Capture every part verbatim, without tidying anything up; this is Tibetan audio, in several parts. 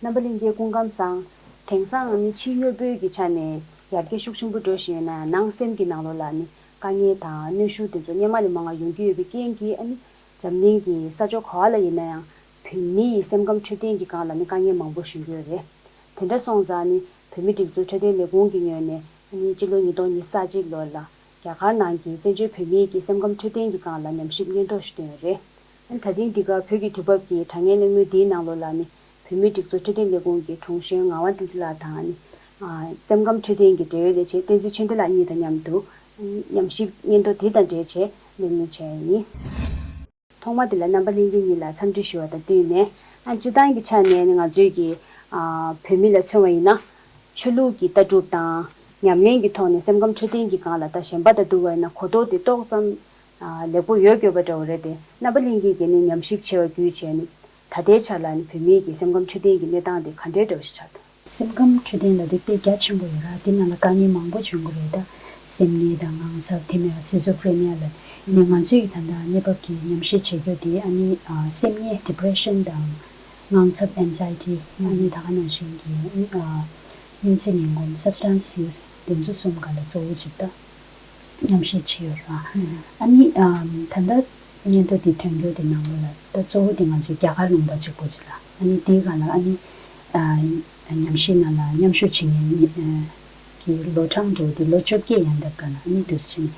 རྣམ་པ་ལྷན་རྒྱས་སྐུ་ཁམས་བཟང་། དེང་སང་ནི་ཕྱིའི་དངོས་པོའི་གི་ཆ་ནས་ཡར་རྒྱས་ཤུགས་ཆེན་པོ་འགྲོ་བཞིན་ཡོད་ན་ཡང་ནང་སེམས་ཀྱི་ནང་ལོགས་ལ་ནི་དཀའ་ངལ་དང་གནོན་ཤུགས་དེ་ཚོ་སྔོན་མ་ལས་མང་བ་ཡོང་གི་ཡོད་པའི་རྐྱེན་གྱིས། ཨ་ནི་འཛམ་གླིང་གི་ས་ཕྱོགས་ག་བ་ལ་ཡིན་ན་ཡང་བོད་མི་ཡི་སེམས་ཁམས་འཕྲོད་བསྟེན་གྱི་སྒང་ལ་ནི་དཀའ་ངལ་མང་པོ་བྱུང་གི་ཡོད་རེད། དེ་འདྲ་སོང་ཙང་ནི་བོད་མིའི་སྒྲིག་འཛུགས་འཕྲོད་བསྟེན་ལས་ཁུངས་ཀྱི་ངོས་ནས་ཨ་ནི་སྤྱི་ལོ་ཉིས་སྟོང་ཉི་ཤུ་རྩ་གཅིག་ལོ་ལ་རྒྱ་གར་ནང་གི་བཙན་བྱོལ་བོད་མིའི་གི་སེམས་ཁམས་འཕྲོད་བསྟེན་གྱི་སྒང་ལ་ཉམས་ཞིབ་སྙན་ཐོ་ཞིག་བཏོན་ཡོད་རེད། ཨ་ནི་ད་ཐེངས་འདི་ག་བོད་ཀྱི་དུས་བབ་ཀྱི་དྲ་བརྙན་གླེང་མོལ་འདིའི་ནང་ལོགས་ལ་ནི་བོད་མིའི་སྒྲིག་འཛུགས་འཕྲོད་བསྟེན་ལས་ཁུངས་ཀྱི་དྲུང་གཞོན་ངག་དབང་བསྟན་འཛིན་ལགས་དང་ནི། ཨ། སེམས་ཁམས་འཕྲོད་བསྟེན་གྱི་འབྲེལ་ཡོད་ལས་བྱེད་བསྟན་འཛིན་ཆོས་ལྡན་ལགས་གཉིས་དང་མཉམ་དུ་ཉམས་ཞིབ་སྙན་ཐོ་དེ་དང་འབྲེལ་བྱས་གླེང་མོལ་བྱས་ཡིན། ཐོག་མ་དེ་ལ་རྣམ་པ་ལྷན་རྒྱས་གཉིས་ལ་འཚམས་འདྲི་ཞུ་བ་དང་བསྟུན་ནས། ཨ། སྤྱིར་བཏང་གི་ཆ་ནས་ནི་ང་ཚོའི་གི། ཨ། བོད་མི་ལ་མཚོན་པ་ཡིན་ན། ཆོས་ལུགས་ཀྱི་ལྟ་གྲུབ་དང་ཉམས་ལེན་གྱི་ཐོག་ནས་སེམས་ཁམས་འཕྲོད་བསྟེན་གྱི་སྒང་ལ་ད་གཞན་པ་དང་བསྡུར་བ་ཡིན་ན་གོ་རྟོགས་དེ་ཏོག་ཙམ། ཨ། ལེགས་པོ་ཡོད་དགོས་པ་འདྲ་བོ་རེད་དེ། རྣམ་པ་ལྷན་རྒྱས་ཀྱིས་ནི་ཉམས་ཞིབ་བྱས་པ་བརྒྱུད་བྱས་ནི། ད་ལྟའི་ཆར་ལ་ནི་བོད་མིའི་གི་སེམས་ཁམས་འཕྲོད་བསྟེན་གྱི་གནས་སྟངས་དེ་ག་འདྲའི་འདྲ་བོ་ཞིག་ཆགས་འདུག་སེམས་ཁམས་འཕྲོད་བསྟེན་ལབ་དུས་དཔེ་རྒྱ་ཆེན་པོ་ཡོད་ར། དེ་ནང་ལ་དཀའ་ངལ་མང་པོ་བྱུང་གི་རེད། ད་སེམས་ནད་དང་དངངས་འཚབ་དེ་མིན་ལ་སི་ཛོ་ཧྥི་རེ་ནི་ཡ་ལབ་ནས། ང་ཚོས་ད་ལྟ་གནས་བབ་ཀྱི་ཉམས་ཞིབ་བྱེད་རྒྱུ་དེ་ཨ་ནི་ཨ་སེམས་ནད་ཌི་པི་རེ་ཤན་དང་དངངས་འཚབ་ཨེང་ཛའི་ཊི། ཨ་ནི་ད་ག་ནང་བཞིན་གྱི་ཨ་སྨན་རྩིས་ངན་གོམས་སབ་སི་ཊན་སི་ཡུ་སི་དེ་ཚོ་གསུམ་ག་ལ་གཙོ་བོ་ཅིག་ད་ཉམས་ཞིབ་བྱས་ཡོད་ར། ཨ་ནི་ཨ་ད་ལྟ་སྙན་ཐོ་དེ་ཐོན་རྒྱུ་དེ་ནང་ལོགས་ལ་ད་གཙོ་བོ་དེ་ང་ཚོའི་རྒྱ་གར་ལུང་པ་གཅིག་པོ་ཅིག་ལ། ཨ་ནི་དེའི་སྒང་ལ་ཨ་ནི་ཨ་ཉམས་ཞིབ་ནང་ལ་མཉམ་ཞུགས་བྱེད་མཁན་གྱི་ལོ་གྲངས་འདྲ་བོ་དེ་ལོ་བཅོ་བརྒྱད་ཡན་འདབ་སྒང་ལ་ཨ་ནི་དུས་ཚོད་ནས་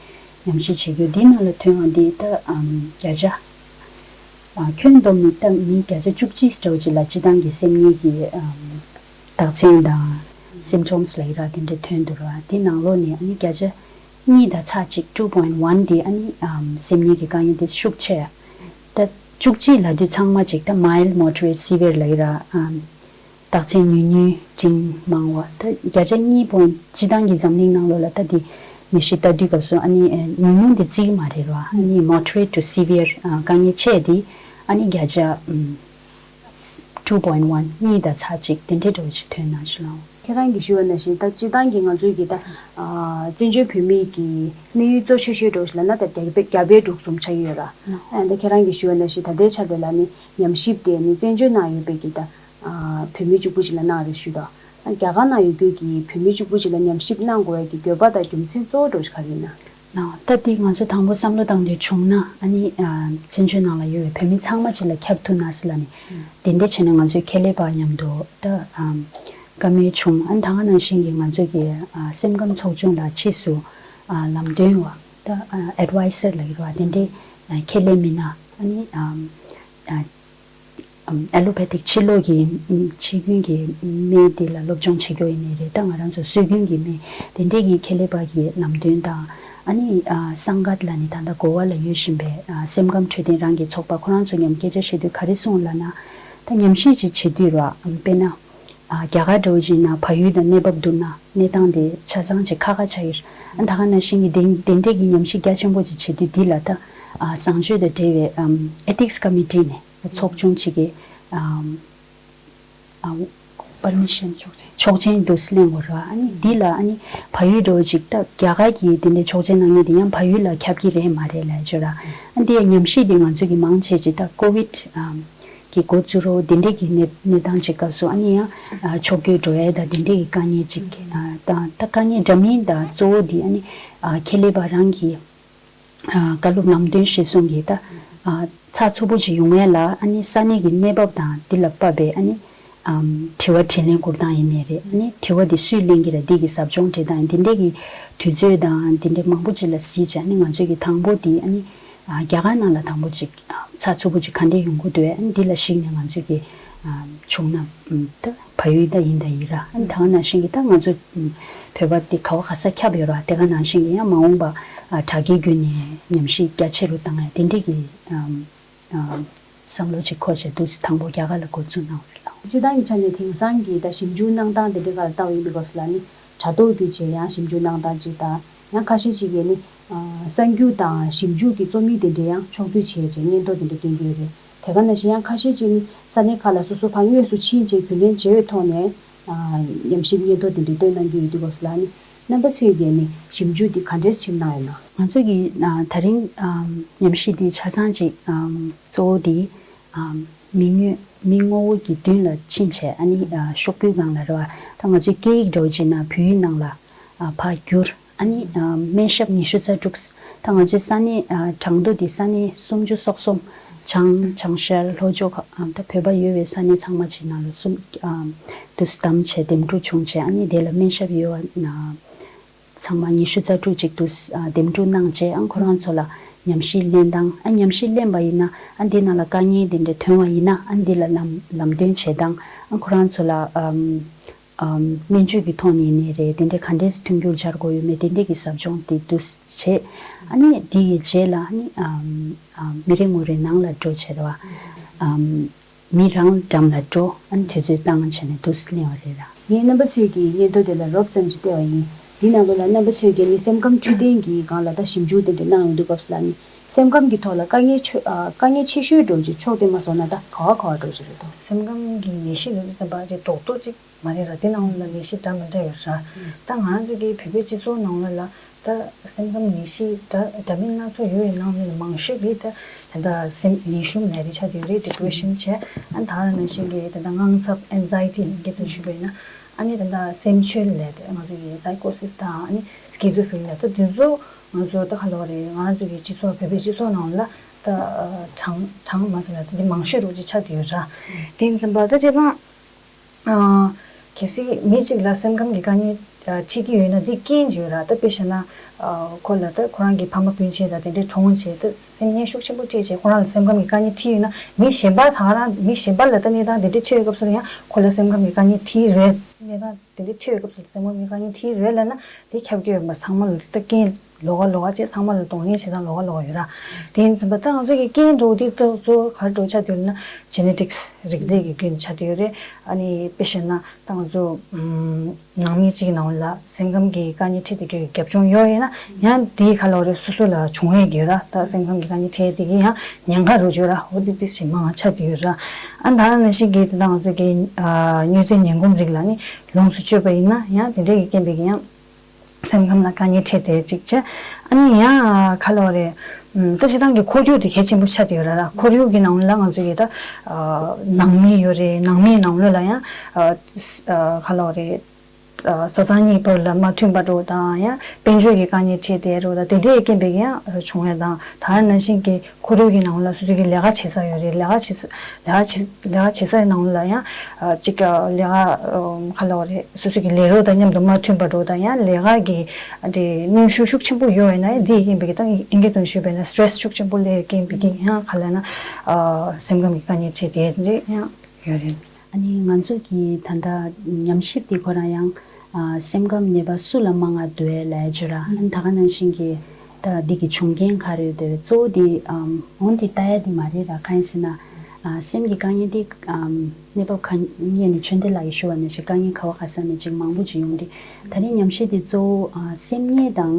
ཉམས་ཞིབ་བྱེད་རྒྱུ་དེའི་ནང་ལ་ཐོན་པ་འདི་ད་ཨམ་བརྒྱ་ཆ་ཨ་ཁྱོན་བསྡོམས་ནས་ད་མི་བརྒྱ་ཆ་བཅུ་གཅིག་འདྲ་བོ་ཅིག་ལ་སྤྱིར་བཏང་གི་སེམས་ནད་ཀྱི་ཨམ་རྟགས་མཚན་དང་སིམ་ཊོམ་སི་ལབ་ཡ་ར་དེ་འདྲ་ཐོན་འདུག་ར། དེ་ནང་ལོགས་ནས་ཨ་ནི་བརྒྱ་ཆ་གཉིས་དང་ཚེག་གཅིག two point one དེ་ཨ་ནི་ཨམ་སེམས་ནད་ཀྱི་དཀའ་ངལ་དེ་ཤུགས་ཆེ་ཡ། ད་བཅུ་གཅིག་ལབ་དུས་ཚང་མ་ཅིག་ད་མའིལ་ཌི་མོ་ཌི་རེཊ་སི་ཝི་ཡར་ལབ་ཡ་ར། ཨམ་རྟགས་མཚན་ཉུང་ཉུང་འབྲིང་མང་བ། ད་བརྒྱ་ཆ་གཉིས་པོ་སྤྱིར་བཏང་གི་འཛམ་གླིང་ནང་ལོགས་ལ་ད་དེ་ནད་གཞི་ལྟ་དུས་སྐབས་སུ་ཨ་ནི་ཨ་ཉུང་ཉུང་དེ་བརྩི་གི་མ་རེད་ར། ཨ་ནི་མོ་ཌི་རེཊ་ཊུ་སི་ཝི་ཡར་ཨ་དཀའ་ངལ་ཆེ་དེ་ཨ་ནི་བརྒྱ་ཆ་ཨམ་two point one གཉིས་དང་ཚེག་གཅིག་དེ་འདྲའི་འདྲ་བོ་ཞིག་ཐོན་གནང་ཞུ་ལགས། ཁྱེད་རང་གིས་ཞུས་པ་ནང་བཞིན་ད་སྤྱིར་བཏང་གི་ང་ཚོའི་གི་ད་ཨ་བཙན་བྱོལ་བོད་མིའི་གི་གནས་ཡུལ་གཙོ་ཆེ་ཤོས་འདྲ་བོ་ཞིག་ལབ་ན་ད་རྒྱ་བལ་རྒྱ་བལ་འབྲུག་གསུམ་ཆགས་ཀྱི་ཡོད་ར། ཨ་ད་ཁྱེད་རང་གིས་ཞུས་པ་ནང་བཞིན་ད་ལྟའི་ཆར་དེ་ལ་ནི་ཉམས་ཞིབ་དེ་ནི་བཙན་བྱོལ་ནང་ཡོད་པའི་གི་ད་ཨ་བོད་མི་གཅིག་པུ་ཞིག་ལ་གནང་རེད་ཞུས་དང་། ཨ་རྒྱ་གར་ནང་ཡོད་རྒྱུ་གི་བོད་མི་གཅིག་པུ་ཞིག་ལ་ཉམས་ཞིབ་གནང་དགོས་ཡ་གི་དགོས་པ་དང་རྒྱུ་མཚན་གཙོ་བོ་འདྲ་བོ་ཞིག་ག་རེ་ཡིན་ན། ན། ད་དེ་ང་ཚོ་དང་པོ་བསམ་བློ་བཏང་དུས་བྱུང་ན་ཨ་ནི་ཨ་བཙན་བྱོལ་ནང་ལ་ཡོད་པའི་བོད་མི་ཚང་མ་ཅིག་ལ་ཁྱབ་ཐུབ་ན་ཟེར་ལབ་ནས། དེ་འདྲ་བྱས་ན་ང་ཚོའི་ཁེ་ལས་པ་མཉམ་དུ་ད་ཨམ་བཀའ་མོལ་བྱུང་། ཨ་ནི་ད་ག་ནང་བཞིན་གྱི་ང་ཚོ་གི་ཨ་སེམས་ཁམས་ཚོགས་ཆུང་ལ་ཕྱིས་སུ་ཨ་ལམ་སྟོན་བ་ད་ཨ་ཨེཌ་ཝའི་ཟར་ལབ་ཀྱི་རེད་བ། དེ་འདྲའི་ཨ་ཁེ་ལས་མི་སྣ་ཨ་ནི་ཨམ་ཨ་ཨེ་ལོ་པེ་ཐིག་ཕྱི་ལོགས་ཀྱི་ཕྱི་རྒྱུན་གྱི་སྨན་དེ་ལ་སློབ་སྦྱོང་བྱེད་རྒྱུ་ཡིན་ནའི་རེད། ད་ང་རང་ཚོ་སྲོལ་རྒྱུན་གྱི་སྨན་དེ་འདྲས་ཀྱི་ཁེ་ལས་པ་གི་ལམ་སྟོན་དང་། ཨ་ནི་ཨ་སངྒ་ལ་ནི་ད་ལྟ་གོ་བ་ལ་ཡོད་བཞིན་པའི་ཨ་སེམས་ཁམས་འཕྲོད་བསྟེན་རང་གི་ཚོགས་པ་ཁོ་རང་ཚོ་མཉམ་སྐད་ཆ་བཤད་དུས་ག་རེ་གསུངས་ལབ་ན། ད་ཉམས་ཞིབ་ཅིག་བྱེད་དུས་ར་དཔེར་ན་ཨ་རྒྱ་གར་འདྲ་བོ་ཅིག་ན་བལ་ཡུལ་དང་གནས་བབ་བསྡུར་ན་གནས་སྟངས་དེ་ཆ་ཚང་ཅིག་ཁག་ཁག་ཆགས་ཡོད། ཨ་ད་ག་ནང་བཞིན་གྱི་དེ་དེ་འདྲས་ཀྱི་ཉམས་ཞིབ་རྒྱ་ཆེན་པོ་ཅིག་བྱེད་དུས་འདི་ལ་ད་ཨ་བཟང་སྤྱོད་དང་འབྲེལ་བའི་ཨམ་ཨེ་ཐིག་སི་ཀོ་མི་ཊི་ནས། ཚོགས་ཆུང་གཅིག་གིས་ཨམ་ཨ་པར་མི་ཤན་ཆོག་མཆན་ཆོག་མཆན་འདུག་སེ་ལེན་དགོས་རེད་བ། ཨ་ནི་འདི་ལ་ཨ་ནི་བལ་ཡུལ་འདྲ་བོ་ཅིག་ད་རྒྱ་གར་གྱི་དེ་འདྲའི་ཆོག་མཆན་གནང་མཁན་དེ་ཡང་བལ་ཡུལ་ལ་ཁྱབ་ཀྱི་རེད་མ་རེད་ལབ་ཡ་ཅིག་ཡོད་ར། ཨ་འདི་ཡང་ཉམས་ཞིབ་དེ་ང་ཚོ་གི་མང་ཆེ་ཅིག་ད་ཀོ་ཝིཌ་ཨམ་གི་འགོ་བཙུགས་རོགས་དེ་འདྲའི་གི་གནས་གནས་སྟངས་ཅིག་སྐབས་སུ་ཨ་ནི་ཡང་ཨ་ཕྱོགས་བསྐྱོད་འགྲོ་ཡ་ད་དེ་འདྲའི་གི་དཀའ་ངལ་ཅིག་ཨ་ད་ད་དཀའ་ངལ་འདྲ་མིན་ད་གཙོ་བོ་དེ་ཨ་ནི་ཨ་ཁེ་ལས་པ་རང་གི་ཨ་བཀའ་སློབ་ལམ་སྟོན་གཞིར་བཟུང་གིས་ད་ཨ་ཚགས་ཚུད་པོ་ཞིག་ཡོང་ཡ་ལ་ཨ་ནི་ས་གནས་ཀྱི་གནས་བབ་དང་འདི་ལ་དཔག་པའི་ཨ་ནི་ཨམ་དྲི་བ་དྲིས་ལན་བསྐུར་སྟངས་ཡིན་ནའི་རེད། ཨ་ནི་དྲི་བ་འདི་སུས་ལེན་གྱི་རེད། འདི་གི་ཟབ་སྦྱོང་བྱེད་སྟངས་འདི་འདྲའི་གི་དུས་ཚོད་དང་འདི་འདྲའི་མང་པོ་ཅིག་ལ་གཟིགས་བྱས། ཨ་ནི་ང་ཚོས་ཀྱི་དང་པོ་འདི་ཨ་ནི་ཨ་རྒྱ་གར་ནང་ལ་དང་པོ་ཅིག་ཨ་ཚགས་ཚུད་པོ་ཅིག་ག་འདྲས་ཡོང་གི་འདུག་ཨ་ནི་འདི་ལ་གཞིགས་ནས་ང་ཚོས་ཀྱི་ཨ་བྱུང་ན་ཨམ་ད། བལ་ཡུལ་ད་ཡིན་ད་ཡིན་ར། ཨ་ནི་ད་ག་ནང་བཞིན་གྱི་ད་ང་ཚོ་བོད་པ་དེ་ག་བ་ག་ས་ཁྱབ་ཡོད་ར། དེ་ག་ནང་བཞིན་གྱི་ཡང་མ་འོངས་པ་ཨ་དྲ་རྒྱའི་བརྒྱུད་ནས་ཉམས་ཞིབ་རྒྱ་ཆེ་རུ་བཏང་ཡ་དེ་འདྲས་ཀྱི་ཨམ་ཨམ་བསམ་བློ་ཅིག་འཁོར་བྱས་འདུག་སེ་དང་པོ་རྒྱ་གར་ལ་འགོ་བཙུགས་གནང་བ་རེད་ལགས། སྤྱིར་བཏང་གི་ཆ་ནས་དེང་སང་གི་ད་ཞིབ་འཇུག་གནང་སྟངས་དེ་འདྲའི་སྒང་ལ་ལྟ་བ་ཡིན་དུས་སྐབས་སུ་ལ་ནི་དྲ་ཐོག་བརྒྱུད་བྱས་ཡང་ཞིབ་འཇུག་གནང་སྟངས་ཅིག་དང་། ཡང་ཁ་ཤས་ཅིག་གིས་ནི་ཨ་གསར་འགྱུར་དང་ཞིབ་འཇུག་གི་རྩོམ་ཡིག་དེ་འདྲ་ཡང་ཕྱོགས་བསྡུས་བྱས་བྱས་སྙན་ཐོ་དེ་འདྲ་བཏོན་གྱི་ཡོད་རེད། དེ་ག་ནང་བཞིན་ཡང་ཁ་ཤས་ཅིག་ནི་ས་གནས་ཁག་ལ་སོ་སོ་ཕར་དངོས་སུ་ཕྱིན་བྱས་རྒྱུས་ལོན་བྱས་པའི་ཐོག་ནས་ཨ་ཉམས་ཞིབ་སྙན་ཐོ་དེ་འདྲ་བཏོན་གནང་གི་ཡོད་དུས་སྐབས་སུ་ལ་ནི་ རྣམ་པ་ཚོས་ཀྱིས་ནི་ཞིབ་འཇུག་འདི་ག་འདྲས་བྱེད་གནང་ཡོད་ན། ང་ཚོ་གིས་ཨ་ད་རིང་ཨམ་ཉམས་ཞིབ་འདི་ཆ་ཚང་ཅིག་ཨམ་གཙོ་བོ་འདི་ཨམ་མི་དངོས་མི་ངོ་བོ་གི་མདུན་ལ་ཕྱིན་བྱས་ཨ་ནི་ཨ་ཤོག་བུའི་སྒང་ལ་རེད་བ། ད་ང་ཚོས་སྐད་ཡིག་འདྲ་བོ་བྱས་ན་བོད་ཡིག་ནང་ལ་ཨ་ཕར་བསྒྱུར། ཨ་ནི་ཨ་སྨན་ཞབས་ཉི་ཤུ་རྩ་དྲུག་ད་ང་ཚོའི་ས་གནས་ཨ་གྲངས་ཐོ་འདི་ས་གནས་སུམ་ཅུ་སོ་གསུམ། བྱང་བྱང་ཤར་ལྷོ་ཕྱོགས་ཁག་ཨ་ད་བོད་པ་ཡོད་པའི་ས་གནས་ཚང་མ་ཅིག་ནང་ལ་སུམ་ཨ་དུ་བདམས་བྱས་འདེམས་སྒྲུག་བྱུང་བྱས་ཨ་ནི་དེ་ལ་སྨན་ཞབས་ཡོད་པ་ན་ཚང་མ་ཉི་ཤུ་རྩ་དྲུག་ཅིག་དུ་ཨ་འདེམས་སྒྲུག་གནང་བྱས་ཨ་ཁོ་རང་ཚོ་ལ་ཉམས་ཞིབ་ལེན་སྟངས་ཨ་ཉམས་ཞིབ་ལེན་པ་ཡིན་ན་ཨ་འདི་ནང་ལ་དཀའ་ངལ་དེ་འདྲ་ཐོན་པ་ཡིན་ན་ཨ་འདི་ལ་ལམ་ལམ་སྟོན་བྱེད་སྟངས་ཨ་ཁོ་རང་ཚོ་ལ་ཨམ། ཨམ་སྨན་བཅོས་ཀྱི་ཐོག་ནས་ནི་རེད་དེ་འདྲའི་ག་འདྲས་མཐུན་འགྱུར་སྦྱར་དགོས་ཡོད་མེད་དེ་འདྲས་ཀྱི་ཟབ་སྦྱོང་དེ་འདུག་བྱས། ཨ་ནི་དེ་ཡི་རྗེས་ལ་ཨ་ནི་ཨམ་ཨམ་མི་རེ་ངོ་རེ་ནང་ལ་འགྲོ་བྱས་རེད་བ། ཨམ་མི་རང་འགྲམ་ལ་འགྲོ་ཨ་ནི་དུས་ཚོད་བཏང་བྱས་ནས་འདུག་གླེང་བ་རེད་ར། ངས་རྣམ་པ་ཚོས་ཀྱི་སྙན་ཐོ་དེ་ལ་རོབ་ཙམ་ཅིག་བལྟས་པ་ཡིན། འདི་ནང་ལོགས་ལ་རྣམ་པ་ཚོས་ཀྱི་ནི་སེམས་ཁམས་འཕྲོད་བསྟེན་གྱི་སྒང་ལ་ད་ཞིབ་འཇུག་དེ་འདྲ་གནང་ཡོང་དུས་སྐབས་སུ་ལ་ནི་སེམས་ཁམས་ཀྱི་ཐོག་ལ་དཀའ་ངལ་ཆེ་ཨ་དཀའ་ངལ་ཆེ་ཤོས་འགྲོ་ཅིག་ཕྱོགས་དེ་མ་སོང་ན་ད་ག་བ་ག་བ་འགྲོ་ཅིག་རེད་དོ། སེམས་ཁམས་ཀྱི་ནད་གཞི་ལ་ཙམ་པ་ཅིག་རྡོག་རྡོག་ཅིག་མ་རེད་ར། དེ་ནང་ལ་ནད་གཞི་འདྲ་མི་འདྲ་ཡོད་ར། ད་ང་རང་ཚོ་གི་བོད་པའི་སྤྱི་ཚོགས་ནང་ལ་ལ་ད་སེམས་ཁམས་ནད་གཞི་འདྲ་འདྲ་མིན་སྣ་ཚོགས་ཡོད་པའི་ནང་ནས་མང་ཤོས་ཀྱི་ད་ད་ལྟ་སེམས་ཡིད་གཞུང་ནད་རིགས་ཆགས་བསྡད་ཡོད་རེད། ཌི་པི་རེ་ཤན་བྱས་ཨ་ད་ག་ནང་བཞིན་གྱི་ད་ལྟ་དངངས་འཚབ་ཨེན་ཛའི་ཊི་ཡིན་གྱི་དོན་ཞུས་པ་ཡིན་ན་ཨ་ནི་ད་ལྟ་སེམས་ཆོས་ལས་དེ་ང་ཚོ་གི་སའི་ཀོ་སིས་དང་ཨ་ནི་སི་ཀི་ཛོ་ཧྥི་རི་ནི་ད་དེ་ཚོ་ང་ཚོ་ད་ག་ལོ་རེད་ང་རང་ཚོ་གི་སྤྱི་ཚོགས་བོད་པའི་སྤྱི་ཚོགས་ནང་ལ་ད་གྲངས་གྲངས་མ་སོང་ན་ད་འདི་མང་ཤོས་རོགས་ཅིག་ཆགས་བསྡད་ཡོད་ར། དེ་ཡིན་ཙམ་པ་ད་སྤྱིར་བཏང་། གལ་སྲིད་མི་གཅིག་ལ་སེམས་ཁམས་ཀྱི་དཀའ་ངལ་འཕྲད་ཀྱི་ཡོད་ན་འདི་རྐྱེན་ཅིག་ཡོད་ར། ད་དཔེ་བཞག་ན་ཁོ་ལ་ད་ཁོ་རང་གི་ཕ་མ་སྤུན་མཆེད་དང་དེ་འདྲའི་གྲོངས་བྱས་ད་སེམས་ཉེན་ཤུགས་ཆེན་པོ་འཕྲད་བྱས་ཁོ་རང་ལ་སེམས་ཁམས་ཀྱི་དཀའ་ངལ་འཕྲད་ཡོད་ན་མི་གཞན་པ་ད་ག་རང་མི་གཞན་པ་ལ་ད་གནས་སྟངས་དེ་འདྲའི་འཕྲད་པའི་སྐབས་སུ་ལ་ཡང་ཁོ་ལ་སེམས་ཁམས་ཀྱི་དཀའ་ངལ་འཕྲད་རེད། གནས་སྟངས་དེ་འདྲའི་འཕྲད་པའི་སྐབས་སུ་ལ་སེམས་ཁམས་ཀྱི་དཀའ་ངལ་འཕྲད་རེད་ལབ་ན་དེ་ཁྱབ་ཀྱི་ཡོད་མ་རེད། ཚང་མ་ལ་ད་རྐྱེན། ལོགས་ཀ་ལོགས་ཀ་བཅས་ཚང་མ་ལ་གདོང་ལེན་བྱེད་སྟངས་ལོགས་ཀ་ལོགས་ཀ་ཡོད་ར། དེ་ཡིན་ཙམ་པ་ད་ང་ཚོ་གི་རྐྱེན་འགྲོ་འདི་ད་གཙོ་བོ་ག་རེ་འགྲོ་ཆགས་བསྡད་ཡོད་ན་ཇེ་ནེ་ཊིག་སི་རིགས་རྫས་ཀྱི་རྐྱེན་ཆགས་བསྡད་ཡོད་རེད། ཨ་ནི་དཔེ་བཤད་ན་ད་ང་ཚོ་ནང་མི་གཅིག་གི་ནང་ལ་སེམས་ཁམས་ཀྱི་དཀའ་ངལ་འཕྲད་བསྡད་རྒྱུ་ཡི་རྒྱབ་ལྗོངས་ཡོད་ཡོད་ན་ཡང་དེའི་ཁ་ལོ་རེ་སོ་སོ་ལ་བྱུང་ཡས་ཀྱི་ཡོད་ར། ད་སེམས་ཁམས་ཀྱི་དཀའ་ངལ་འཕྲད་བསྡད་ཀྱི་ཡང་ཉེན་ཁ་རུ་འཇོག་ར། འོ་དེ་དེ་ཞིག་མང་ཆགས་བསྡད་ཡོད་ར། ཨ་ད་ནང་བཞིན་གྱི་ད་ང་ཚོ་གི་མྱོས་རྫས་ངན་གོམས་རིགས་ལ་ནི་ལོངས་སུ་སྤྱོད་པ་ཡིན་ན་ཡང་དེ་འདྲས་ཀྱི་རྐྱེན་པས་ཀྱི་ཡང་། སེམས་ཁམས་ལ་དཀའ་ངལ་འཕྲད་དེ་གཅིག་བྱས། ཨ་ནི་ཡང་ཁ་ལོ་རེད། ད་སྤྱིར་བཏང་གི་ཁོར་ཡུག་དེ་གལ་ཆེན་པོ་ཆགས་བསྡད་ཡོད་རེད་ལ། ཁོར་ཡུག་གི་ནང་ལ་ང་ཚོ་གི་ད་ནང་མི་ཡོད་རེད། ནང་མིའི་ནང་ལོགས་ལ་ཡང་ཁ་ལོ་རེད། བཟའ་ཚང་གཉིས་བར་ལ་མ་མཐུན་པ་འགྲོ་དང་ཡང་དཔལ་འབྱོར་གྱི་དཀའ་ངལ་འཕྲད་དེ་འགྲོ་དང་དེ་འདྲའི་རྐྱེན་པས་ཡང་བྱུང་ཡ་དང་ད་ནང་བཞིན་གྱི་ཁོར་ཡུག་གི་ནང་ལ་སོ་སོ་གི་ལས་ཀ་བྱེད་ས་ཡོད་རེད། ལས་ཀ་བྱེད་ས་ལས་ཀ་བྱེད་ལས་ཀ་བྱེད་སའི་ནང་ལ་ཡང་ཨ་གཅིག་ཨ་ལས་ཀ་ཨ་ཁ་ལོ་རེད། སོ་སོ་གི་ལས་རོགས་དང་མཉམ་དུ་མ་མཐུན་པ་འགྲོ་དང་ཡང་ལས་ཀ་གི་ཨ་དེ་གནོན་ཤུགས་ཤུགས་ཆེན་པོ་ཡོད་ཡོད་ན་ཡང་འདི་ཡི་རྐྱེན་པས་ཀྱི་ད་ཨིན་སྐད་དོན་ཞུས་པས་ན་སི་ཊེ་རེ་སི་ཤུགས་ཆེན་པོ་སླེབས་རྐྱེན་པས་ཀྱི་ཡང་ག་ལ་ན་ཨ་སེམས་ཁམས་ཀྱི་དཀའ་ངལ་འཕྲད་དེ་འདྲ་ཡང་ཡོད་རེད། ཨ་ནི་ང་ཚོ་གི་ད་ལྟ་ཉམས་ཞིབ་འདི་ཁོ་རང་ཡང་ཨ་སེམས་ཁམས་ནད་པ་སུ་ལ་མང་ང་འདུག་ལབ་ཡ་ཅིག་ར། ཨ་ནི་ད་ག་ནང་བཞིན་གྱི་ད་འདི་གི་བྱུང་རྐྱེན་ག་རེ་ཡོད་དེ་གཙོ་བོ་འདི་ཨམ་འོང་འདི་ལྟ་ཡ་འདི་མ་རེད་ར། གང་ཡིན་ཟེར་ན་ཨ་སེམས་ཀྱི་དཀའ་ངལ་འདི་ཨམ་གནས་བབ་ག་སྔོན་ནས་ཆོས་ལྡན་ལགས་ཀྱིས་ཞུ་བ་ནང་བཞིན་དཀའ་ངལ་ག་བ་ག་ས་ནས་ཅིག་མང་པོ་ཅིག་ཡོང་དུས་ད་རིང་ཉམས་ཞིབ་འདི་གཙོ་བོ་ཨ་སེམས་ཉེན་དང་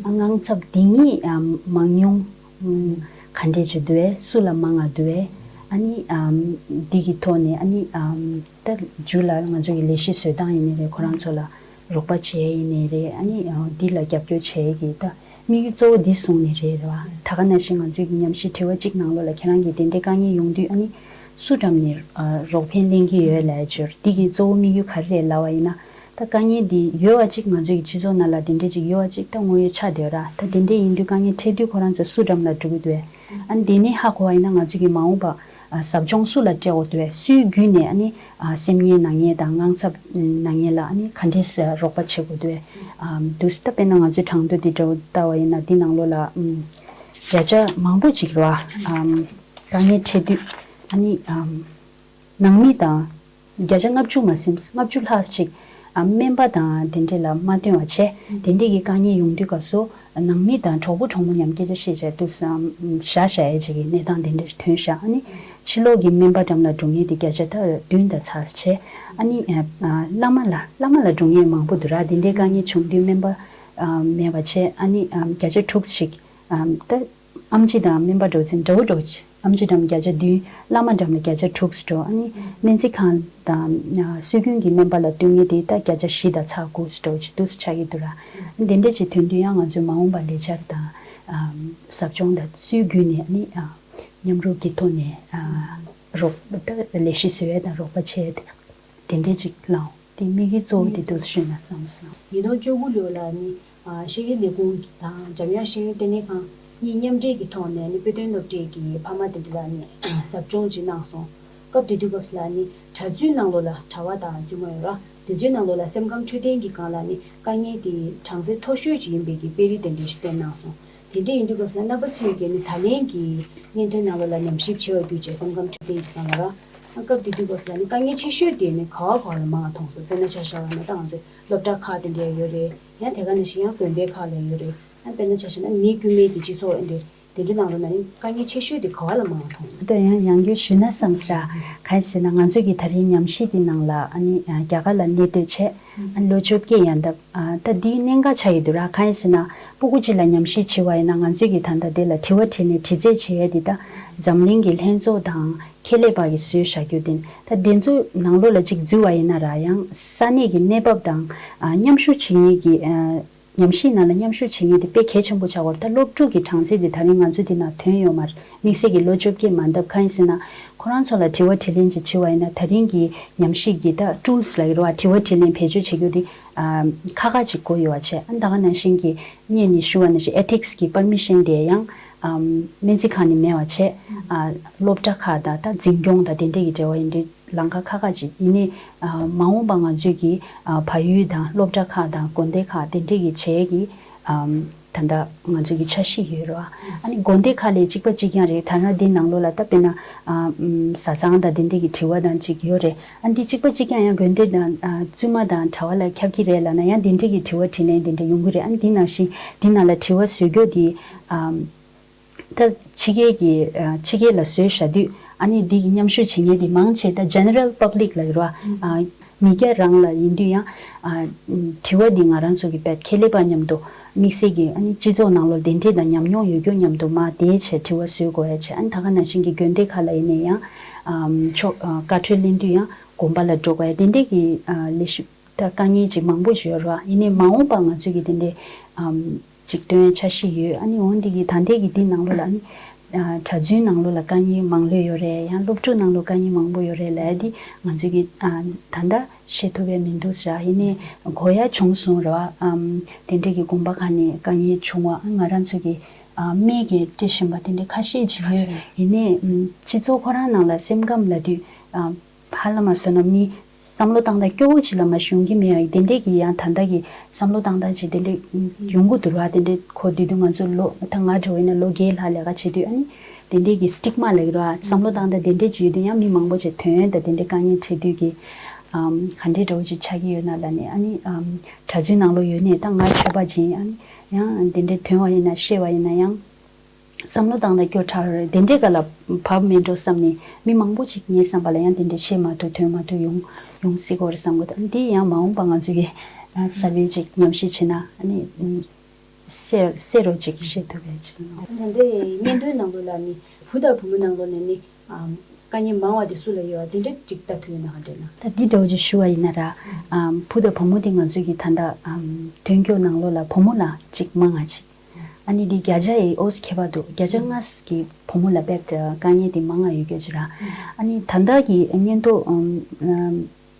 ཨ་དངངས་འཚབ་འདི་གཉིས་ཨམ་མང་ཉུང་ཨམ་ག་འདྲས་ཅིག་འདུག་གས། སུ་ལ་མང་ང་འདུག་གས། ཨ་ནི་ཨམ་འདི་གི་ཐོག་ནས་ཨ་ནི་ཨམ་ད་མཇུག་ལ་ང་ཚོ་གི་ལས་གཞི་བཟོ་སྟངས་ཡིན་ནའི་རེད། ཁོ་རང་ཚོ་ལ་རོགས་པ་བྱེད་ཡ་ཡིན་ནའི་རེད། ཨ་ནི་ཨ་འདི་ལ་རྒྱབ་སྐྱོར་བྱེད་ཡ་གི་ད་དམིགས་ཡུལ་གཙོ་བོ་འདི་བཟུང་ནས་རེད་རེད་བ། ད་ག་ནང་བཞིན་ང་ཚོའི་གི་ཉམས་ཞིབ་དྲི་བ་གཅིག་ནང་ལོགས་ལ་ཁྱེད་རང་གིས་དེ་འདྲའི་དཀའ་ངལ་ཡོང་དུས་ཨ་ནི་སུ་འགྲམ་ནས་ཨ་རོགས་ཕན་ལེན་གྱི་ཡོད་ལབ་ཡ་ཅིག་འདི་གི་གཙོ་བོ་དམིགས་ཡུལ་ག་རེ་རེད་ལབ་པ་ཡིན་ན། ད་དཀའ་ངལ་འདི་ཡོད་པ་གཅིག་ང་ཚོའི་གི་སྤྱི་ཚོགས་ནང་ལ་དེ་འདྲས་ཅིག་ཡོད་པ་གཅིག་ད་དངོས་ཡོད་ཆགས་བསྡད་ཡོད་ར། ད་དེ་འདྲས་ཡིན་དུས་དཀའ་ངལ་འཕྲད་དུས་ཁོ་རང་ཚོ་སུ་འགྲམ་ལ་འགྲོ་གི་འདུག་ཨ་ནི་དེ་ནས་ཧ་གོ་བ་ཡིན་ན་ང་ཚོ་གི་མ་འོངས་པ་ཨ་ཟབ་སྦྱོང་སུ་ལ་སྤྲད་དགོས་འདུག་སུའི་བརྒྱུད་ནས་ཨ་ནི་ཨ་སེམས་ཉེན་ན་མཁན་དང་དངངས་འཚབ་ན་མཁན་ལ་ཨ་ནི་ག་འདྲས་རོགས་པ་བྱེད་དགོས་འདུག་ཨ་འདུག་ད་དཔེར་ན་ང་ཚོའི་གྲངས་ཐོ་འདི་འདྲ་བོ་ལྟ་བ་ཡིན་ན་འདི་ནང་ལོགས་ལ་ཨམ་བརྒྱ་ཆ་མང་པོ་ཅིག་རེད་བ། ཨམ་དཀའ་ངལ་འཕྲད་དུས་ཨ་ནི་ཨམ་ནང་མི་དང་། བརྒྱ་ཆ་ལྔ་བཅུ་མ་ཟིན་ལྔ་བཅུ་ལྷག་ཅིག་ཨ་སྨན་པ་དང་དེ་འདྲས་ལ་མ་བསྟུན་པ་བྱས། དེ་འདྲས་ཀྱི་དཀའ་ངལ་ཡོང་དུས་སྐབས་སུ་ནང་མི་དང་གྲོགས་པོ་གྲོགས་མོ་མཉམ་སྐད་ཆ་བཤད་བྱས་འདུག་བཞག་བཞག་ཡས་ཅིག་གི་གནས་སྟངས་དེ་འདྲས་ཐོན་ཤག་ཨ་ནི་ཕྱི་ལོགས་ཀྱི་སྨན་པ་འགྲམ་ལ་འགྲོ་མཁན་དེ་བརྒྱ་ཆ་ད་བདུན་དང་ཚ་བྱས། ཨ་ནི་ཨ་བླ་མ་ལ་བླ་མ་ལ་འགྲོ་མཁན་མང་པོ་འདུག་ར། དེ་འདྲས་དཀའ་ངལ་བྱུང་དུས་སྨན་པ་ཨ་མེད་པ་བྱས། ཨ་ནི་ཨ་བརྒྱ་ཆ་དྲུག་ཅིག་ཨ་ད་ཨེམ་ཆི་དང་སྨན་པ་འདྲ་བོ་ཅིག་འདྲ་བོ་འདྲ་བོ་ཅིག་ཨེམ་ཆི་འགྲམ་བརྒྱ་ཆ་བདུན། བླ་མ་འགྲམ་ལ་བརྒྱ་ཆ་དྲུག་ཙམ་འགྲོ། ཨ་ནི་སྨན་རྩིས་ཁང་དང་སྲོལ་རྒྱུན་གྱི་སྨན་པ་ལ་བསྟུན་མཁན་དེ་ད་བརྒྱ་ཆ་བཞི་དང་ཚེག་དགུ་ཙམ་འགྲོ་ཅིག་འདུག་སེ་ཆགས་ཀྱི་འདུག་ར། དེ་འདྲ་ཅིག་ཐོན་དུས་ཡང་ང་ཚོའི་མ་འོངས་པ་ལས་འཆར་དང་ཟབ་སྦྱོང་དང་སྲོལ་རྒྱུན་ནས་ཨ་ནི་མཉམ་རུབ་ཀྱི་ཐོག་ནས་རོགས་ད་ལས་གཞི་བཟོ་ཡས་དང་རོགས་པ་བྱས་དེ་འདྲ་ཅིག་ལངས། དེ་དམིགས་ཡུལ་གཙོ་བོ་དེ་འདུག་སེ་ཞུས་ན་བསམ་སོང་། ཉིས་སྟོང་བཅུ་དགུ་ལོ་ལ་ནི་ཨ་ཤེས་རིག་ལས་ཁུངས་དང་འཇམ་དབྱངས་ཤེས་ཡོན་ལྟེ་གནས་ཁང་གཉིས་མཉམ་འབྲེལ་གྱི་ཐོག་ནས་ནི་དཔེ་སྟོན་སློབ་གྲྭའི་གི་ཕ་མ་དེ་འདྲ་ལ་ནི་ཟབ་སྦྱོང་ཅིག་གནང་སོང་། སྐབས་དེ་དུས་སྐབས་ལ་ནི་གྲྭ་བཙུན་ནང་ལོགས་ལ་གྲྭ་བ་དང་བཙུན་མ་ཡོད་ར། དེ་ཚོའི་ནང་ལོགས་ལ་སེམས་ཁམས་འཕྲོད་བསྟེན་གྱི་སྒང་ལ་ནི་དཀའ་ངལ་དེ་གྲངས་ཚད་མཐོ་ཤོས་ཅིག་ཡིན་པའི་གི་དཔེ་རིས་དེ་འདྲ་ཞིག་བསྟན་གནང་སོང་། དེ་འདྲ་ཡིན་དུས་སྐབས་ལ་རྣམ་པ་ཚོས་ཀྱིས་ནི་ད་ལན་གྱི་སྙན་ཐོའི་ནང་ལོགས་ལ་ཉམས་ཞིབ་བྱེད་པ་བརྒྱུད་བྱས་སེམས་ཁམས་འཕྲོད་བསྟེན་གྱི་སྒང་ལ་ར། སྐབས་དེ་དུས་སྐབས་ལ་ནི་དཀའ་ངལ་ཆེ་ཤོས་དེ་ནི་ག་བ་ག་བ་ལ་མང་བ་མཐོང་སོང་། དཔེར་ན་ཆ་བཞག་པ་ན་ད་ང་ཚོའི་སློབ་གྲྭ་ཁག་དེ་འདྲ་ཡོད་རེད། ཡང་དེ་ག་ནང་བཞིན་ཡང་དགོན་སྡེ་ཁག་ལ་ཡོད་རེད། ཡང་དཔེར་ན་ཆ་བཞག་ན་མི་དཀྱུས་མའི་དེ་སྤྱི་ཚོགས་ཨེ་འདྲ་དེ་འདྲ་ནང་ལོགས་ན་ནི་དཀའ་ངལ་ཆེ་ཤོས་དེ་ག་བ་ལ་མང་བ་མཐོང་སོང་། ད་ཡང་ཡང་བསྐྱར་ཞུས་ན་བསམ་སོང་ར། གང་ཡིན་ཟེར་ན་ང་ཚོས་ཀྱི་ད་རིང་ཉམས་ཞིབ་དེ་ནང་ལ་ཨ་ནི་རྒྱ་གར་ལ་གནས་སྡོད་བྱས། ཨ་ནི་ལོ་བཅོ་བརྒྱད་ཡན་འདབ། ཨ་ད་འདིའི་གནད་འགག་ཆགས་ཡོད་འདུག་ར། གང་ཡིན་ཟེར་ན་སྤུ་གུ་གཅིག་ལ་ཉམས་ཞིབ་བྱེད་པ་ཡིན་ན་ང་ཚོས་ཀྱི་ད་ལྟ་དེ་ལ་དྲི་བ་དྲིས་ནས་དྲི་རྩད་བྱེད་ཡས་འདི་ད་འཛམ་གླིང་གི་ལྷན་ཚོགས་དང་ཁེ་ལས་པ་གིས་བཟོས་བཞག་རྒྱུ་དེ་ད་དེ་ཚོ་ནང་ལོགས་ལ་གཅིག་འཛུལ་བ་ཡིན་ན་ར་ཡང་ས་གནས་ཀྱི་གནས་བབ་དང་ཨ་མཉམ་ཞུགས་བྱེད་མཁན་གྱི་ཨ་ཉམས་ཞིབ་ནང་ལ་མཉམ་ཞུགས་བྱེད་མཁན་དེ་དཔེ་གལ་ཆེན་པོ་ཆགས་ཡོད་རེད། ད་སློབ་ཕྲུག་གི་གྲངས་ཚད་དེ་ད་རིང་ང་ཚོ་འདི་ན་ཐོན་ཡོད་མ་རེད། དམིགས་བསལ་གྱི་ལོ་བཅོ་བརྒྱད་མ་འདབ་གང་ཡིན་ཟེར་ན་ཁོ་རང་ཚོ་ལ་དྲི་བ་དྲིས་ལན་ཅིག་བྱེད་པ་ཡིན་ན་ད་རིང་གི་ཉམས་ཞིབ་ཀྱི་ད་ཊུལ་སི་ལབ་ཀྱི་རེད་བ། དྲི་བ་དྲིས་ལན་བེད་སྤྱོད་བྱེད་རྒྱུ་དེ་ཨ་ཁག་ཁག་ཅིག་དགོས་ཡོད་པ་བྱས། ཨ་ད་ག་ནང་བཞིན་གྱི་སྔོན་ནས་ཞུ་བ་ནང་བཞིན་ཨེ་ཐིག་སི་གི་པར་མི་ཤན་དེ་ཡང་ཨམ་སྨན་རྩིས་ཁང་ནས་མེད་པ་བྱས། ཨ་སློབ་གྲྭ་ཁག་དང་ད་འཛིན་སྐྱོང་དང་དེ་འདྲས་ཀྱི་འབྲེལ་བ་ཡིན་དུས་ལམ་ཁ་ཁག་ཁག་ཅིག་ཡིན་ནའི་ཨ་མ་འོངས་པ་ང་ཚོས་ཀྱི་ཨ་བལ་ཡུལ་དང་སློབ་གྲྭ་ཁག་དང་དགོན་སྡེ་ཁག་དེ་འདྲས་ཀྱི་བྱས་ཀྱི་ཨམ་ད་ལྟ་ང་ཚོ་གི་འཆར་གཞི་ཡོད་རེད་བ། ཨ་ནི་དགོན་སྡེ་ཁག་ལ་གཅིག་པ་གཅིག་རྐྱང་རེད། ཐ་ན་འདི་ནང་ལོགས་ལ་ད་དཔེར་ན་ཨ་ཨམ་བཟའ་ཚང་དང་དེ་འདྲས་ཀྱི་དྲི་བ་དང་གཅིག་ཡོད་རེད། ཨ་ནི་འདི་གཅིག་པ་གཅིག་རྐྱང་ཡང་དགོན་སྡེ་དང་ཨ་བཙུན་མ་དང་གྲྭ་བ་ལ་ཁྱབ་ཀྱི་རེད་ལབ་ན་ཡང་དེ་འདྲས་ཀྱི་དྲི་བ་དྲིས་ལན་དེ་འདྲས་ཡོང་གི་རེད། ཨ་ནི་འདི་ནང་བཞིན་འདི་ནང་ལ་དྲི་བ་བཟོ་རྒྱུ་དེ་ཨམ་ད་ཕྱི་རྒྱལ་གྱི་ཨ་ཕྱི་རྒྱལ་ལ་བཟོས་བཞག་དུས་ཨ་ནི་འདི་གི་མཉམ་ཞུགས་བྱེད་མཁན་དེ་མང་ཆེ་ད་ཇེ་ནེ་རལ་པབ་ལིག་ལབ་ཀྱི་རེད་བ། ཨ་མི་སྐྱ་རང་ལ་ཡིན་དུས་ཡང་ཨ་དྲི་བ་འདི་ང་རང་ཚོ་གི་བེད་ཁེ་ལས་པ་མཉམ་དུ་དམིགས་བསལ་གྱི་ཨ་ནི་སྤྱི་ཚོགས་ནང་ལོགས་དེ་འདྲས་དང་ཉམས་མྱོང་ཡོད་རྒྱུ་མཉམ་དུ་མ་བསྡད་བྱས་དྲི་བ་བཟོ་དགོས་ཡ་བྱས། ཨ་ནི་ད་ག་ནང་བཞིན་གྱི་དགོན་སྡེ་ཁག་ལ་ཡིན་ནའི་ཡང་ཨམ་ཆོག་ཨ་བཀའ་འཁྲོལ་ལེན་དུས་ཡང་དགོན་པ་ལ་འགྲོ་དགོས་ཡ་དེ་འདྲས་ཀྱི་ཨ་ལས་ཞུ་ད་དཀའ་ངལ་ཅིག་མང་པོ་ཞིག་ཡོད་རེད་བ། ཡིན་ནའི་མ་འོངས་པ་ང་ཚོས་ཀྱི་དེ་འདྲས་ཨམ་ཅིག་སྟོན་འཆར་གཞི་ཡོད། ཨ་ནི་འོན་ཏེ་གི་ད་ལྟའི་གི་འདི་ནང་ལོགས་ལ་ཨ་ནི་ཨ་གྲྭ་བཙུན་ནང་ལོགས་ལ་དཀའ་ངལ་མང་ལོས་ཡོད་རེད། ཡང་སློབ་ཕྲུག་ནང་ལོགས་དཀའ་ངལ་མང་པོ་ཡོད་རེད་ལབ་ཡ་འདི་ང་ཚོས་ཀྱི་ཨ་ད་ལྟ་ཤེས་ཐུབ་པའི་མི་འདུག་ཟེར། ཡིན་ནའི་གོ་ཡ་བྱུང་སོང་རེད་བ། ཨམ་དེ་འདྲས་ཀྱི་དགོན་པ་ཁག་ནས་དཀའ་ངལ་བྱུང་བ་ང་རང་ཚོ་གི་ཨ་སྨན་གྱི་སྤྲད་བཞིན་པ་དེ་འདྲས་ཁ་ཤས་ཅིག་ཡོད། ཡིན་ནའི་ཨམ་སྤྱི་ཚོགས་ཁོ་རང་ནང་ལ་སེམས་ཁམས་ལབ་དུས་ཨ་ཧ་ལམ་མ་བཟོས་ན་མི་བསམ་བློ་བཏང་སྟངས་སྐྱོ་བོ་ཅིག་ལ་མ་ཞུགས་ཀྱི་མེད་ཡ། དེ་འདྲས་ཀྱི་ཡང་ད་ལྟ་གི་བསམ་བློ་བཏང་སྟངས་ཅིག་དེ་འདྲས་ཡོང་གི་འདུག་ར། དེ་འདྲས་གོ་དུས་དུས་ང་ཚོ་ལོ་ད་ང་འདྲ་བོ་ཡིན་ན་ལོ་བརྒྱད་ལྷག་ལས་ཀ་བྱེད་དུས་ཨ་ནི་དེ་འདྲས་ཀྱི་སི་ཊིག་མ་ལབ་ཀྱི་ར། བསམ་བློ་བཏང་སྟངས་དེ་འདྲས་ཅིག་ཡོད་དུས་ཡང་མི་མང་པོ་ཅིག་ཐོན་ཡོད། ད་དེ་འདྲས་དཀའ་ངལ་འཕྲད་དུས་ཀྱི་ཨམ་ག་འདྲས་འདྲ་བོ་ཅིག་ཆགས་ཀྱི་ཡོད་ན་ལབ་ནས་ཨ་ནི་ཨམ་གྲྭ་བཙུན་ནང་ལོགས་ཡོད་ནས་ད་ང་ཆོས་པ་ཅིག་ཡིན། ཨ་ནི་ཡང་དེ་འདྲས་ཐོན་པ་ཡིན་ན་ཤེས་པ་ཡིན་ན་ཡང་། བསམ་བློ་བཏང་ན་སྐྱོ་དྲགས་རེད། དེ་འདྲའི་སྒང་ལ་བབས་མེད་འགྲོ་བསམ་ནས་མི་མང་པོ་ཅིག་ངའི་བསམ་པ་ལ་ཡང་དེ་འདྲའི་བཤད་མ་ཐུབ་ཐོན་མ་ཐུབ་ཡོང་ཡོང་སྲིད་ཀྱི་རེད་བསམ་གི་འདུག་འདི་ཡང་མ་འོངས་པ་ང་ཚོ་གི་ཨ་ས་བོན་ཅིག་ཉམས་ཞིབ་བྱེད་ན་ཨ་ནི་སེ་སེ་རོ་ཅིག་བཤད་ཐུབ་ཡ་ཅིག་ཡོང་། ད་ལྟའི་སྙན་ཐོའི་ནང་ལོགས་ལ་ནི་བུ་དང་བུ་མོ་ནང་ལོགས་ནས་ནི་ཨམ་དཀའ་ངལ་མང་བ་དེ་སུ་ལ་ཡོད་པ་དེ་འདྲ་ཅིག་ལྟ་ཐུབ་ཡོད་ན་ག་འདྲ་ན། ད་འདི་འདྲ་བོ་ཅིག་ཞུ་བ་ཡིན་ན་ར། ཨམ་བུ་དང་བུ་མོ་དེ་ང་ཚོ་གི་ད་ལྟ་ཨམ་ཐོན་སྐྱོད་ནང་ལོགས་ལ་བུ་མོ་ལ་ཅིག་མང་ང་ཅིག་ཨ་ནི་འདི་བརྒྱ་ཆ་ཡི་ཨོ་ཙི་ཁྱད་པར་འདུག་བརྒྱ་ཆ་ལྔ་ཙམ་གྱི་བུ་མོ་ལ་དཔེ་དཀའ་ངལ་དེ་མང་ང་ཡོད་རྒྱུ་ཅིག་ར། ཨ་ནི་ད་ལྟ་གི་སྙན་ཐོ་ཨམ་ཨམ་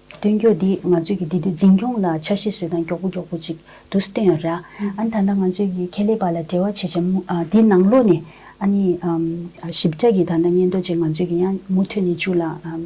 སྟོན་རྒྱུ་འདི་ང་ཚོས་ཀྱི་འདི་དུས་འཛིན་སྐྱོང་ལ་འཆར་གཞི་བཟོས་དང་མགྱོགས་པོ་མགྱོགས་པོ་ཅིག་འདུག་སེ་བཏོན་ཡོད་ར། ཨ་ནི་ད་ལྟ་ང་ཚོས་ཀྱི་ཁེ་ལས་པ་ལ་འབྲེལ་བ་བྱེད་བྱེད་མུ་ཨ་འདི་ནང་ལོགས་ནས་ཨ་ནི་ཨམ་ཞིབ་ཕྲ་གི་ད་ལྟ་སྙན་ཐོ་ཅིག་ང་ཚོས་ཀྱི་ཡང་མུ་མཐུད་ནས་མཇུག་ལ་ཨམ་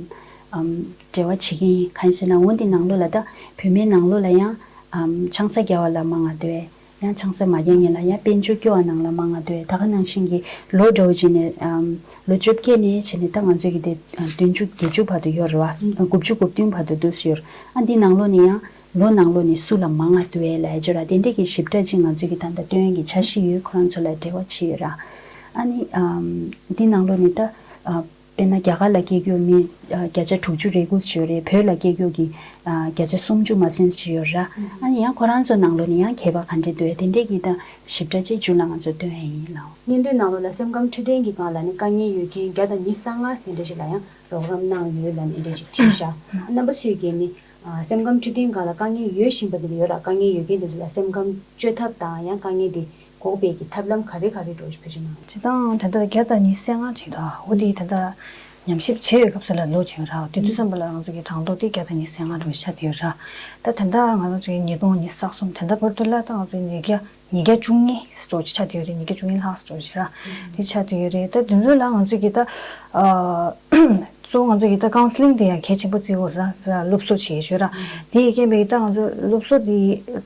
ཨམ་འབྲེལ་བ་བྱེད་ཀྱི་ཡིན། གང་ཡིན་ཟེར་ན་འོན་ཏེ་ནང་ལོགས་ལ་ད་བུད་མེད་ནང་ལོགས་ལ་ཡང་ཨམ་ཆང་ས་རྒྱག་པ་ལ་མང་ང་འདུག་ཡང་ཆང་ས་མ་རྒྱག་མཁན་ལ་ཡང་དཔལ་འབྱོར་སྐྱོ་བ་ནང་ལ་མང་ང་འདུག་ད་ག་ནང་བཞིན་གྱི་ལོ་འདྲ་བོ་ཅིག་ནས་ཨམ་ལོ་བཅོ་བརྒྱད་ནས་བྱས་ནས་ད་ང་ཚོ་གི་དེ་ཨ་བདུན་ཅུ་བརྒྱད་ཅུ་བར་དུ་ཡོད་རེད་བ། དགུ་བཅུ་གོ་བདུན་བར་དུ་འདུག་སེ་ཡོད་རེད། ཨ་འདི་ནང་ལོགས་ནས་ཡང་ལོ་ནང་ལོགས་ནས་སུ་ལ་མང་ང་འདུག་ལབ་ཡ་ཅིག་ར། དེ་འདྲ་གི་ཞིབ་ཕྲ་ཅིག་ང་ཚོ་གི་ད་ལྟ་སྟོན་གྱི་འཆར་གཞི་ཡོད། ཁོ་རང་ཚོ་ལ་འབྲེལ་བ་བྱས་ཡོད་ར། ཨ་ནི་ཨམ་འདི་ནང་ལོགས་ནས་ད་ཨ་ དཔེར་ན་རྒྱ་གར་ལ་སྐྱེས་རྒྱུ་མི་ཨ་བརྒྱ་ཆ་དྲུག་ཅུ་རེ་དགུ་ཅིག་ཡོད་རེད། བོད་ལ་སྐྱེས་རྒྱུ་གི་ཨ་བརྒྱ་ཆ་སུམ་ཅུ་མ་ཟིན་ཅིག་ཡོད་ར། ཨ་ནི་ཡང་ཁོ་རང་ཚོ་ནང་ལོགས་ནས་ཡང་ཁྱད་པར་ག་འདྲས་འདུག་དེ་འདྲས་ཀྱི་ད་ཞིབ་ཕྲ་ཅིག་མཇུག་ལ་ང་ཚོ་སྟོན་ཡ་ཡིན་ལགས། སྙན་ཐོའི་ནང་ལོགས་ལ་སེམས་ཁམས་འཕྲོད་བསྟེན་གྱི་སྒང་ལ་ནི་དཀའ་ངལ་ཡོད་མཁན་བརྒྱ་དང་ཉི་ཤུ་རྩ་ལྔ་དེ་འདྲས་ཞིག་ལ་ཡང་རོགས་རམ་གནང་ཡོད་ལབ་ནས་འདྲས་ཅིག་བྲིས་ཤག་རྣམ་པ་ཚོས་ཀྱིས་ནི་ཨ་སེམས་ཁམས་འཕྲོད་བསྟེན་སྒང་ལ་དཀའ་ངལ་ཡོད་བཞིན་པ་དེ་འདྲ་ཡོད་ར། དཀའ་ངལ་ཡོད་མཁན་དེ་ཚོ་ལ་སེམས་ཁམས་བཅོས་ཐབས་དང་ཡང་དཀའ་ངལ་དེ་འགོག་པའི་གི་ཐབས་ལམ་ག་རེ་ག་རེ་འགྲོ་ཞིག་བེད་སྤྱོད་གནང་། སྤྱིར་བཏང་ད་ལྟ་བརྒྱ་དང་ཉི་ཤུ་རྩ་ལྔ་བྱས་འདུག་འོ་དེ་ད་ལྟ་ཉམས་ཞིབ་བྱས་ཡོད་སྐབས་སུ་ལ་ལོ་བྱས་ཡོད་ར། དེ་དུས་ཙམ་པ་ལ་ང་ཚོ་གི་གྲངས་ཐོ་དེ་བརྒྱ་དང་ཉི་ཤུ་རྩ་ལྔ་འགྲོ་ཤ་དེ་ཡོད་ར། ད་ད་ལྟ་ང་ཚོ་ཚོའི་ཉིས་སྟོང་ཉི་ཤུ་རྩ་གསུམ་ད་ལྟ་བར་དུ་ལ་ད་ང་ཚོ་ཉིས་བརྒྱ་ཉིས་བརྒྱ་བཅུ་གཉིས་འགྲོ་ཆ་དེ་ཡོད་རེད། ཉིས་བརྒྱ་བཅུ་གཉིས་ལྷག་འགྲོ་ཆ་ར། དེ་ཆ་དེ་ཡོད་རེད། ད་དེ་ཚོ་ལ་ང་ཚོ་གི་ད་ཨ་གཙོ་བོ་ང་ཚོ་གི་ད་ཀའུན་སི་ལིང་དེ་ཡང་གལ་ཆེན་པོ་བརྩི་དགོས་ར། སློབ་གསོ་བྱེད་ཆོས་ར། དེའི་རྐྱེན་པས་ད་ང་ཚོ་སློབ་གསོ་དེ་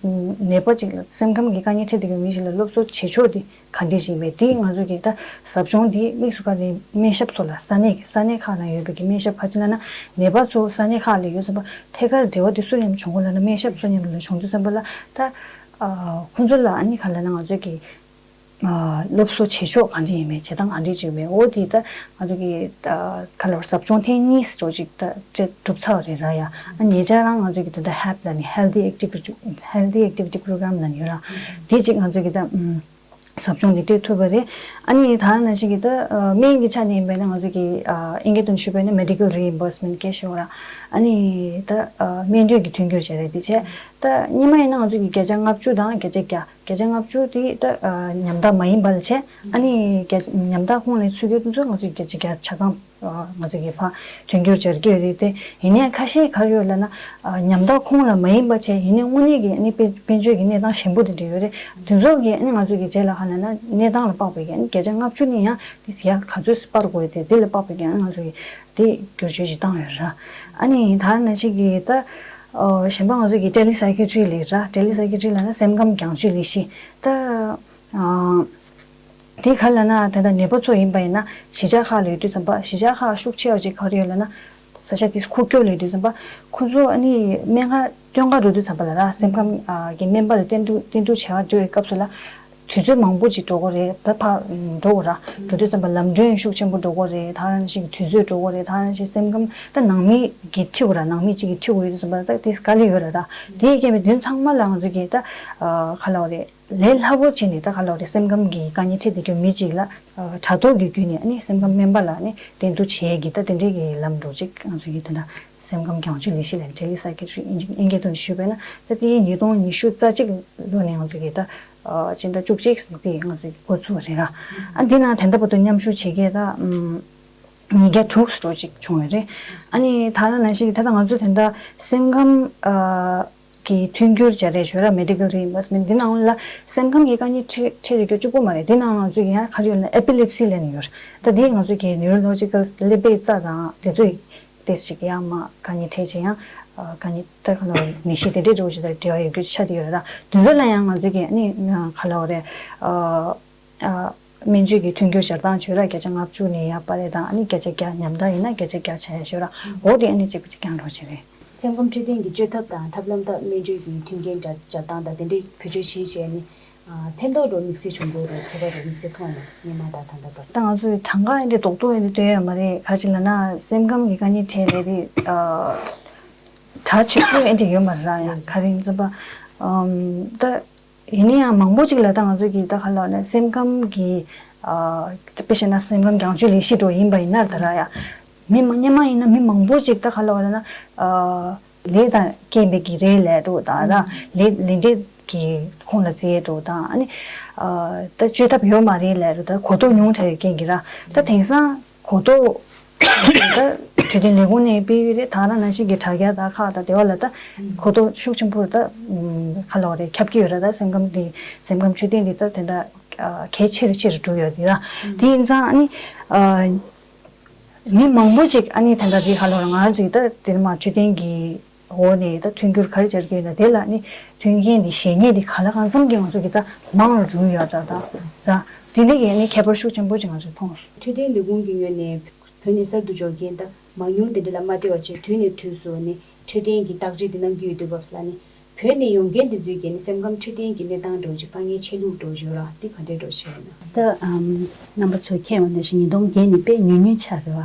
ནད་པ་ཅིག་ལ་སེམས་ཁམས་ཀྱི་དཀའ་ངལ་འཕྲད་དེ་ཡོད་མི་ཞིག་ལ་སློབ་གསོ་བྱེད་ཕྱོགས་དེ་ག་འདྲས་ཞིག་ཡིན་པས། དེ་ང་ཚོ་གི་ད་ཟབ་སྦྱོང་དེ་དམིགས་སུ་བཀར་ནས་སྨན་ཞབས་སོགས་ལ་ས་གནས་ས་གནས་ཁག་ན་ཡོད་པའི་གི་སྨན་ཞབས་ཁ་ཅིག་ན་ན་ནད་པ་ཚོ་ས་གནས་ཁག་ལ་ཡོད་ཙམ་པ་ཐད་ཀར་འབྲེལ་བ་དེ་སུ་མཉམ་བྱུང་གོ་ལབ་ན་སྨན་ཞབས་སུ་མཉམ་ལ་བྱུང་དུས་ཙམ་པ་ལ་ད་ཨ་ཁོང་ཚོ་ལ་ཨ་ནི་ག་ལབ་ན་ང་ཚོ་གི་ཨ་སློབ་གསོ་བྱེད་ཕྱོགས་ག་འདྲ་ཡིན་མེད་བྱེད་སྟངས་ག་འདྲ་ཅིག་ཡོད་མེད་འོ་དེ་ད་ང་ཚོ་གི་ཨ་ག་ལབ་ཟབ་སྦྱོང་ཐེངས་གཉིས་ཙམ་ཅིག་ད་སྤྲད་གྲུབ་ཚར་བ་རེད་ར་ཡ། ཨ་ཉེ་ཆར་རང་ང་ཚོ་གི་ད་ལྟ་ཧེབ་ལབ་ནི་Healthy Activity Healthy Activity Program ལབ་ནི་ཡོད་ར། དེ་ཅིག་ང་ཚོ་གི་ད་ཨམ་ཟབ་སྦྱོང་དེ་སྤྲད་ཐུབ་པ་རེད། ཨ་ནི་ད་ནང་བཞིན་གི་ད་ཨ་སྨན་གྱི་ཆ་ནས་ཡིན་པ་ན་ང་ཚོ་གི་ཨ་ཨིན་སྐད་དུ་ཞུས་པ་ན་Medical Reimbursement cash ཡོད་ར། ཨ་ནི་ད་ཨ་སྨན་བཅོས་ཀྱི་མཐུན་འགྱུར་བྱ་རེད། དེ་བྱས་ད་སྔོན་མ་ཡིན་ན་ང་ཚོ་གི་བརྒྱ་ཆ་ལྔ་བཅུ་དང་བརྒྱ་ཆ་བརྒྱ་བརྒྱ་ཆ་ལྔ་བཅུ་དེ་ད་ཉམ་ཐག་མ་ཡིན་པ་ལ་བྱས། ཨ་ནི་བརྒྱ་ཉམ་ཐག་ཁོངས་ནས་ཚུད་རྒྱུ་དེ་ཚོ་ང་ཚོས་བརྒྱ་ཆ་བརྒྱ་ཆ་ཚང་ང་ཚོ་གི་ཕར་མཐུན་འགྱུར་སྦྱར་གྱི་ཡོད་རེད་དེ། ཡིན་ནའི་ཁ་ཤས་ག་རེ་ཡོད་ལབ་ན་ཉམ་ཐག་ཁོངས་ལ་མ་ཡིན་པ་བྱས་ཡིན་ནའི་དངོས་གནས་ཀྱི་ཨ་ནི་དཔལ་དཔལ་འབྱོར་གྱི་གནས་སྟངས་ཞན་པོ་དེ་འདྲ་ཡོད་རེད། དེ་ཚོ་གི་ཨ་ནི་ང་ཚོ་གི་རྗེས་ལ་ག་ལབ་ན་གནས་སྟངས་ལ་དཔག་པའི་གི་ཨ་ནི་བརྒྱ་ཆ་ལྔ་བཅུ་ནི་ཡང་དེ་ཡ་ག་ཚོད་སྤར་དགོས་དེ་དེ་ལ་དཔག་པའི་གི་ཨ་ནི་ང་ཚོ་གི་དེ་བསྒྱུར་བཅོས་ཅིག་བཏང་ཡོད་ར། ཨ་ནི་ད་ནང་བཞིན་གྱི་ད་ཨོ་གཞན་པ་ང་ཚོ་གི་Telepsychiatry ལབ་ར། Telepsychiatry ལབ་ན་སེམས་ཁམས་རྒྱང་བསྒྲགས་ལས་གཞི་ད་ཨ་དེ་ག་ལབ་ན་ད་ལྟ་ནད་པ་ཚོ་ཡིན་པ་ཡིན་ན་གཞིས་ཆགས་ཁག་ལ་ཡོད་དུས་ཙམ་པ་གཞིས་ཆགས་ཁག་ཤུགས་ཆེ་བ་ཅིག་ག་རེ་ཡོད་ལབ་ན་ས་ཆ་དེ་ཁུག་ཀྱོག་ལ་ཡོད་དུས་ཙམ་པ་ཁོ་ཚོ་ཨ་ནི་སྨན་ཁང་སྟོན་ག་འགྲོ་དུས་ཙམ་པ་ལ་ར་སེམས་ཁམས་ཨ་གི་སྨན་པ་ལ་བསྟེན་གཏུག་བསྟེན་གཏུག་བྱེད་ག་འགྲོ་བའི་སྐབས་སུ་ལ། དུས་ཚོད་མང་པོ་ཅིག་འགྲོ་གི་རེད། ད་ཕར་འགྲོ་དགོས་ར། འགྲོ་དུས་ཙམ་པ་ལམ་གྲོན་ཤུགས་ཆེན་པོ་འགྲོ་གི་རེད། ད་རང་བཞིན་གྱི་དུས་ཚོད་འགྲོ་གི་རེད། ད་རང་བཞིན་སེམས་ཁམས་ད་ནང་མི་གིས་འཁྲི་དགོས་ར། ནང་མི་གཅིག་གིས་འཁྲི་དགོས་ཡོད་དུས་ཙམ་པ་ད་དེ་དཀའ་ལས་ཡོད་ར། ད་དེའི་རྐྱེན་པས་དོན་ཚང་མ་ལ་ང་ཚོ་གིས་ད་ག་ལབ་དགོས་རེད། ལས་སླ་པོ་བྱས་ནས་ད་ག་ལབ་དགོས་རེད། སེམས་ཁམས་ཀྱི་དཀའ་ངལ་འཕྲད་བསྡད་རྒྱུ་མི་གཅིག་ལ་དྲ་ཐོག་གི་བརྒྱུད་ནས་ཨ་ནི་སེམས་ཁམས་སྨན་པ་ལ་ཨ་ནི་བསྟེན་གཏུག་བྱེད་ཡས་ཀྱི་ད་དེ་འདྲའི་གི་ལམ་འགྲོ་ཅིག་ང་ཚོ་གིས་ད་ལྟ་སེམས་ཁམས་རྒྱང་བསྒྲགས་ལས་གཞི་ལ་Telepsychiatry ཨིན་སྐད་དུ་ཞུས་པས་ན་ད་དེ་ཉིས་སྟོང་ཉི་ཤུ་རྩ་གཅིག་ལོ་ནས་ང་ཚོ་གིས་ད། ཨ་སྤྱི་ཟླ་བཅུ་གཅིག་ཙམ་དེ་ང་ཚོས་འགོ་ཚུགས་པ་རེད་ར། ཨ་འདི་ནང་ད་ལྟ་བར་དུ་མཉམ་ཞུགས་བྱེད་མཁན་ད་ཨམ་ཉིས་བརྒྱ་དྲུག་ཙམ་ཅིག་བྱུང་བ་རེད། ཨ་ནི་ད་ལྟ་ནང་བཞིན་གྱི་ད་ལྟ་ང་ཚོ་དེ་འདྲ་སེམས་ཁམས་ཨ་གི་མཐུན་འགྱུར་བྱ་རེས་བྱོས་ར། Medical Reimbursement འདི་ནང་ལ་སེམས་ཁམས་ཀྱི་དཀའ་ངལ་འཕྲད་འཕྲད་རེ་རྒྱུ་གཅིག་པོ་མ་རེད། འདི་ནང་ང་ཚོ་གི་ཡང་ག་རེ་ཡོད་ན་Epilepsy ལབ་ནས་ཡོད་རེད། ད་འདི་ང་ཚོ་གི་Neurological ཀླད་པའི་རྩ་དང་དེ་ཚོ་ཏོག་ཙམ་ཅིག་ཡང་མ་དཀའ་ངལ་འཕྲད་ཅིང་ཡང་ཨ་དཀའ་ངལ་ད་ག་ལ་བ་ནད་གཞི་དེ་འདྲའི་འདྲ་བོ་ཅིག་དང་འབྲེལ་བ་ཡོད་རྒྱུ་ཆགས་བསྡད་ཡོད་རེད། ད་དེ་ཚོ་ལ་ཡང་ང་ཚོ་གིས་ཨ་ནི་ག་ལ་བ་རེད། ཨ་ཨ་སྨན་བཅོས་ཀྱི་མཐུན་འགྱུར་སྦྱར་སྟངས་བྱོས་ར། བརྒྱ་ཆ་ལྔ་བཅུ་ནས་ཡར་སྤར་རེད་དང་ཨ་ནི་བརྒྱ་ཆ་བརྒྱ་ཉམ་ཐག་ཡིན་ན་བརྒྱ་ཆ་བརྒྱ་བྱ་ཡ་བྱོས་ར། འོ་དེ་ཨ་ནི་གཅིག་པ་གཅིག་རྐྱང་རོགས་བྱེད་རེད། སེམས་ཁམས་འཕྲོད་བསྟེན་གྱི་བཅོས་ཐབས་དང་ཐབས་ལམ་དང་སྨན་བཅོས་ཀྱི་མཐུན་རྐྱེན་སྦྱར་སྦྱར་སྟངས་དང་དེ་འདྲའི་བེད་སྤྱོད་བྱས་བྱས་ནས། ཕན་ཐོགས་འགྲོ་དམིགས་བསལ་བྱུང་དགོས་རེད། ཁྱད་པར་འགྲོ་དམིགས་བསལ་མཐོང་ཡོད་ན་སྔོན་མ་དང་ད་ལྟ་བར། ད་ང་ཚོས་གྲངས་ཀ་ཨེ་འདྲས་རྡོག་རྡོག་ཨེ་འདྲས་སྟོན་ཡོད་མ་རེད། ག་ཅི་ལབ་ན་སེམས་ཁམས་ཀྱི་དཀའ་ངལ་འཕྲད་ལས་རིགས་གྲགས་ཆོད་ཆོད་ཨེ་འདྲས་ཡོད་མ་རེད་ར། ཡ་ག་རེ་ཡིན་ཙམ་པ་ཨམ་ད་ཡིན་ན་ཡང་མང་པོ་ཅིག་ལ་ད་ང་ཚོས་ཀྱི་ད་ག་ལབ་ན་སེམས་ཁམས་ཀྱི་དཔེ་བཤད་ན་སེམས་ཁམས་རྒྱང་བསྒྱུར་ལས་གཞི་འགྲོ་ཡིན་པ་ཡིན་ན་ད་ར་ཡ་མི་མ་སྔོན་མ་ཡིན་ན་མི་མང་པོ་ཅིག་ད་ག་ལབ་ན། ལས་དང་རྐྱེན་པས་ཀྱི་རེད་ལས་འགྲོ་དང་ར། ལས་ལས་འབྲས་ཀྱི་ཁོངས་ལ་བརྩིས་འགྲོ་དང་ཨ་ནི། ཨ་ད་བཅོས་ཐབས་ཡོད་མ་རེད་ལས་འགྲོ་ད་གོ་རྟོགས་ཉུང་དྲགས་ཡོད་རྐྱེན་གྱིས་ར། ད་དེང་སང་གོ་རྟོགས་ད་འཕྲོད་བསྟེན་ལས་ཁུངས་ནས་སྤེལ་ཡོད་རེད། ད་ར་ནང་བཞིན་གྱི་དྲ་རྒྱ་དང་ཁག་དང་དེ་བ་ལ་ད་གོ་རྟོགས་ཤུགས་ཆེན་པོ་ད་ཁ་ལོ་རེད་ཁྱབ་ཀྱི་ཡོད་ར། ད་སེམས་ཁམས་འདི་སེམས་ཁམས་འཕྲོད་བསྟེན་འདི་ད་དེ་འདྲ་གལ་ཆེ་རུ་ཆེ་རུ་འགྲོ་ཡོད་དེ་ར། དེ་ཡིན་ཙང་ཨ་ནི། མི་མང་པོ་ཅིག་ཨ་ནི་ད་ལྟ་འདི་ཧ་ལོ་ར་ང་རང་ཚོའི་ད་དེ་མ་འཕྲོད་བསྟེན་གྱི་འོག་ནས་ད་མཐུན་འགྱུར་ག་རེ་སྦྱར་གྱི་ཡོད་ན་དེ་ལ་ཨ་ནི་མཐུན་རྐྱེན་འདི་བཞེས་མཁན་འདི་ག་ལ་གང་འཚམ་གྱི་ང་ཚོ་གི་ད་མང་རུ་འགྲོ་ཡོད་ར། ད་ར་དེ་འདི་གི་ཨ་ནི་ཁྱད་པར་ཤུགས་ཆེན་པོ་ཅིག་ང་ཚོས་མཐོང་སོང་། འཕྲོད་བསྟེན་ལས་ཁུངས་ཀྱི་ངོས་ནས་བོད་ནས་གསར་དུ་འབྱོར་མཁན་ད་མང་ཉུང་དེ་འདྲ་ལ་མ་ལྟོས་པ་བྱས་དུས་ནས་དུས་སུ་ཨ་ནི་འཕྲོད་བསྟེན་གྱི་བརྟག་དཔྱད་འདི་གནང་གི་ཡོད་དུས་སྐབས་སུ་ཨ་ནི། བོད་ནས་ཡོང་མཁན་དེ་ཚོའི་གི་ནི་སེམས་ཁམས་འཕྲོད་བསྟེན་གྱི་གནས་སྟངས་འདྲ་བོ་ཅིག་དཀའ་ངལ་ཆེ་ལུགས་འདྲ་བོ་ཡོད་ར། འདི་ག་འདྲས་འདྲ་བོ་ཆགས་ཡོད་ན། ད་ཨམ་རྣམ་པ་ཚོས་མཁྱེན་པ་ནང་བཞིན་ཉིས་སྟོང་བརྒྱད་ནས་དཔེ་ཉུང་ཉུང་ཆགས་རེད་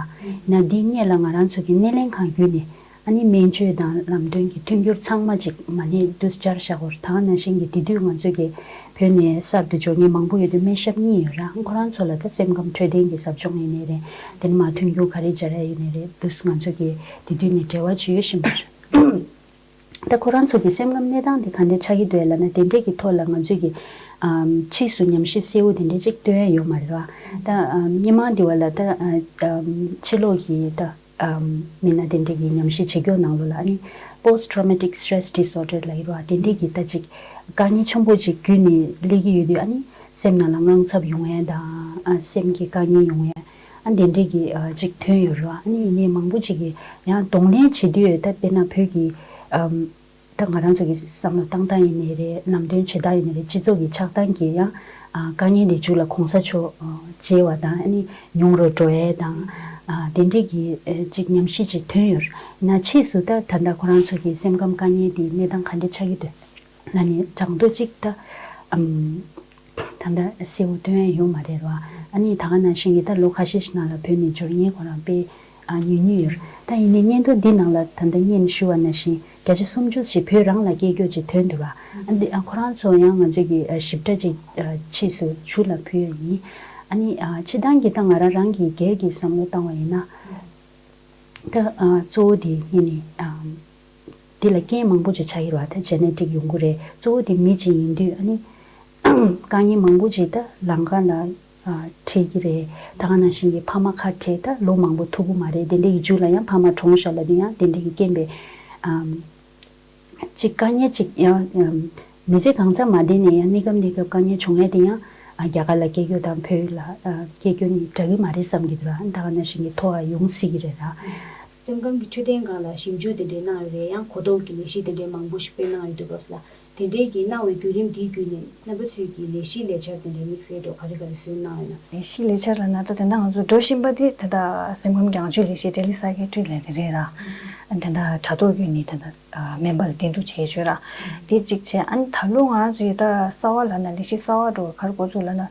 བ། ན་འདི་སྔོན་ལ་ང་རང་ཚོ་གི་སྣེ་ལེན་ཁང་བརྒྱུད་ནས་ཨ་ནི་སྨན་བཅོས་དང་ལམ་སྟོན་གྱི་མཐུན་འགྱུར་ཚང་མ་ཅིག་མ་ནས་དུས་སྦྱར་བཞག་གོ། ད་ག་ནང་བཞིན་གྱི་དེ་དུས་ང་ཚོ་གི་བོད་ནས་གསར་དུ་འབྱོར་མཁན་མང་པོ་ཡོད་དུས་སྨན་ཞབས་གཉིས་ཡོད་ར། ཁོ་རང་ཚོ་ལ་ད་སེམས་ཁམས་འཕྲོད་བསྟེན་གྱི་ཟབ་སྦྱོང་ཡིན་ནའི་རེད། དེ་ནས་མ་མཐུན་འགྱུར་ག་རེ་སྦྱར་ཡ་ཡིན་ནའི་རེད། དུས་ང་ཚོ་གི་དེ་དུས་ནས་འབྲེལ་བ་ཅིག་ཡོད་བཞིན་པ་རེད། ད་ཁོ་རང་ཚོ་གི་སེམས་ཁམས་གནས་སྟངས་དེ་ག་འདྲས་ཆགས་ཀྱི་འདུག་ལབ་ན། དེ་འདྲས་ཀྱི་ཐོག་ལ་ང་ཚོས་ཀྱི་ཨམ་ཕྱིས་སུ་ཉམས་ཞིབ་གསལ་བོ་དེ་འདྲས་ཅིག་སྟོན་ཡ་ཡོད་མ་རེད་བ། ད་ཨམ་སྔོན་མ་འདི་བ་ལ་ད་ཨམ་ཕྱི་ལོགས་ཀྱི་ད་ཨམ་མི་སྣ་དེ་འདྲས་ཀྱི་ཉམས་ཞིབ་བྱེད་རྒྱུ་ནང་ལོགས་ལ་ཨ་ནི་Post Traumatic Stress Disorder ལབ་ཀྱི་རེད་བ། དེ་འདྲས་ཀྱི་ད་ཅིག་དཀའ་ངལ་ཆེན་པོ་ཅིག་བརྒྱུད་ནས་སླེབས་ཀྱི་ཡོད་དུས་ཨ་ནི་སེམས་ནང་ལ་དངངས་འཚབ་ཡོང་ཡ་དང་ཨ་སེམས་ཀྱི་དཀའ་ངལ་ཡོང་ཡ། ཨ་འདི་འདྲས་ཀྱི་ཨ་ཅིག་ཐོན་ཡོད་རེད་བ། ཨ་ནི་ཡིན་ནའི་མང་པོ་ཅིག་གིས་ཡང་གདོང་ལེན་བྱེད་དུས་ད་དཔེར་ན་བོད་ཀྱི་ཨམ་ད་ང་རང་ཚོ་གི་བསམ་བློ་བཏང་སྟངས་ཡིན་ནའི་རེད། ལམ་སྟོན་བྱེད་སྟངས་ཡིན་ནའི་རེད། སྤྱི་ཚོགས་ཀྱི་ཆགས་སྟངས་ཀྱིས་ཡང་ཨ་དཀའ་ངལ་འདི་མཇུག་ལ་གོང་ས་མཆོག་ཨ་མཇལ་བ་དང་ཨ་ནི་ཉུང་རུ་འགྲོ་ཡས་དང་ཨ་དེ་འདྲས་ཀྱི་ཨ་ཅིག་ཉམས་ཞིབ་ཅིག་ཐོན་ཡོད་རེད། ན་ཕྱིས་སུ་ད་ད་ལྟ་ཁོ་རང་ཚོ་གི་སེམས་ཁམས་དཀའ་ངལ་འདི་གནས་སྟངས་ག་འདྲས་ཆགས་ཀྱི་འདུག་ལ་ནི་གྲངས་ཐོ་གཅིག་ད་ཨམ་ད་ལྟ་གསལ་བོ་སྟོན་ཡ་ཡོད་མ་རེད་བ། ཨ་ནི་ད་ག་ནང་བཞིན་གྱི་ད་ལོ་ཁ་ཤས་ཤིག་ནང་ལ་བོད་ནས་འབྱོར་མཁན་ཁོ་རང་དཔེ་ཨ་ཉུང་ཉུང་ཡོད་རེད། ད་ཡིན་ནའི་སྙན་ཐོ་འདི་ནང་ལ་ད་ལྟ་སྔོན་ཞུ་བ་ནང་བཞིན་བརྒྱ་ཆ་སུམ་ཅུ་ཞིག་བོད་རང་ལ་སྐད་སྐྱོ་ཅིག་ཐོན་འདུག་བ། ཨ་འདི་ཨ་ཁོ་རང་ཚོ་ཡང་ང་ཚོས་ཀྱི་ཨ་ཞིབ་ཕྲ་ཅིག་ཨ་ཕྱིས་སུ་ཞུ་ལ་ཕུལ་ཡ་ཡིན། ཨ་ནི་ཨ་སྤྱི་བཏང་གི་ད་ང་རང་རང་གི་སྒེར་གྱི་བསམ་བློ་བཏང་བ་ཡིན་ན། ད་ཨ་གཙོ་བོ་དེ་ངས་ནི་ཨ་འདི་ལ་རྐྱེན་མང་པོ་ཅིག་ཆགས་ཀྱི་རེད་བ། ད་ཇེ་ནེ་ཊིག་ཡོང་གི་རེད། གཙོ་བོ་དེ་མི་གཅིག་ཡིན་དུས་ཨ་ནི་དཀའ་ངལ་མང་པོ་ཅིག་ད་ལམ་ཁ་ལ་ཨ་འཕྲད་ཀྱི་རེད། ད་ག་ནང་བཞིན་གྱི་ཕ་མ་ཁ་བྲལ་ད་ལོ་མང་པོ་ཐུག་གི་མ་རེད། དེ་འདྲ་གི་མཇུག་ལ་ཡང་ཕ་མ་གྲོངས་ཤག་ལབ་དུས་ཡང་དེ་འདྲ་གི་རྐྱེན་པས་ཨ་ཅིག་དཀའ་ངལ་ཅིག་ཡང་ཨམ་མི་ཚེ་གང་ཚང་མ་བསྡད་ནས་ཡང་གནས་སྐབས་གནས་སྐབས་དཀའ་ངལ་བྱུང་ཡས་དེ་ཡང་ཨ་རྒྱ་གར་ལ་སྐྱེ་རྒྱུ་དང་བོད་ལ་ཨ་སྐྱེ་རྒྱུ་ནི་འདྲ་གི་མ་རེད་བསམ་གྱི་འདུག་ར། ད་ག་ནང་བཞིན་གྱི་ཐོག་ཡོང་སྲིད་ཀྱི་རེད་ར། སེམས་ཁམས་ཀྱི་འཕྲོད་བསྟེན་སྒང་ལ་ཞིབ་འཇུག་དེ་འདྲའི་གནང་ཡོད་རེད། ཡང་གོ་རྟོགས་ཀྱི་ལས་གཞི་དེ་འདྲའི་མང་པོ་ཞིག་སྤེལ་གནང་ཡོད་འདུག་སྐབས་ལ། དེ་འདྲའི་གི་གནང་བའི་བརྒྱུད་རིམ་དེའི་བརྒྱུད་ནས་རྣམ་པ་ཚོས་ཀྱི་ལས་གཞིའི་ལས་འཆར་དེ་འདྲའི་དམིགས་བསལ་འགྲོ་ག་རེ་ག་རེ་བཟོས་གནང་ཡོད་ན། ལས་གཞིའི་ལས་འཆར་ལ་ན་ད་དེ་འདྲ་ང་ཚོ་འགྲོ་བཞིན་པ་དེ་ད་ལྟ་སེམས་ཁམས་རྒྱང་སྐྱོད་ལས་གཞི་ལྡི་ལི་ས་ཁེ་ཊི་རི་ལབ་དེ་རེད་ར། ཨ་དེ་འདྲ་དྲ་ཐོག་བརྒྱུད་ནས་དེ་འདྲ་མེམ་བར་ལ་འདེམས་སྒྲུག་བྱས་བྱོས་ར། དེ་གཅིག་བྱས། ཨ་ནི་ད་ལོ་ང་རང་ཚོ་ཡི་ད་གསར་བ་ལབ་ན་ལས་གཞི་གསར་བ་འགྲོ་ག་རེ་འགོ་བཙུགས་ལབ་ན་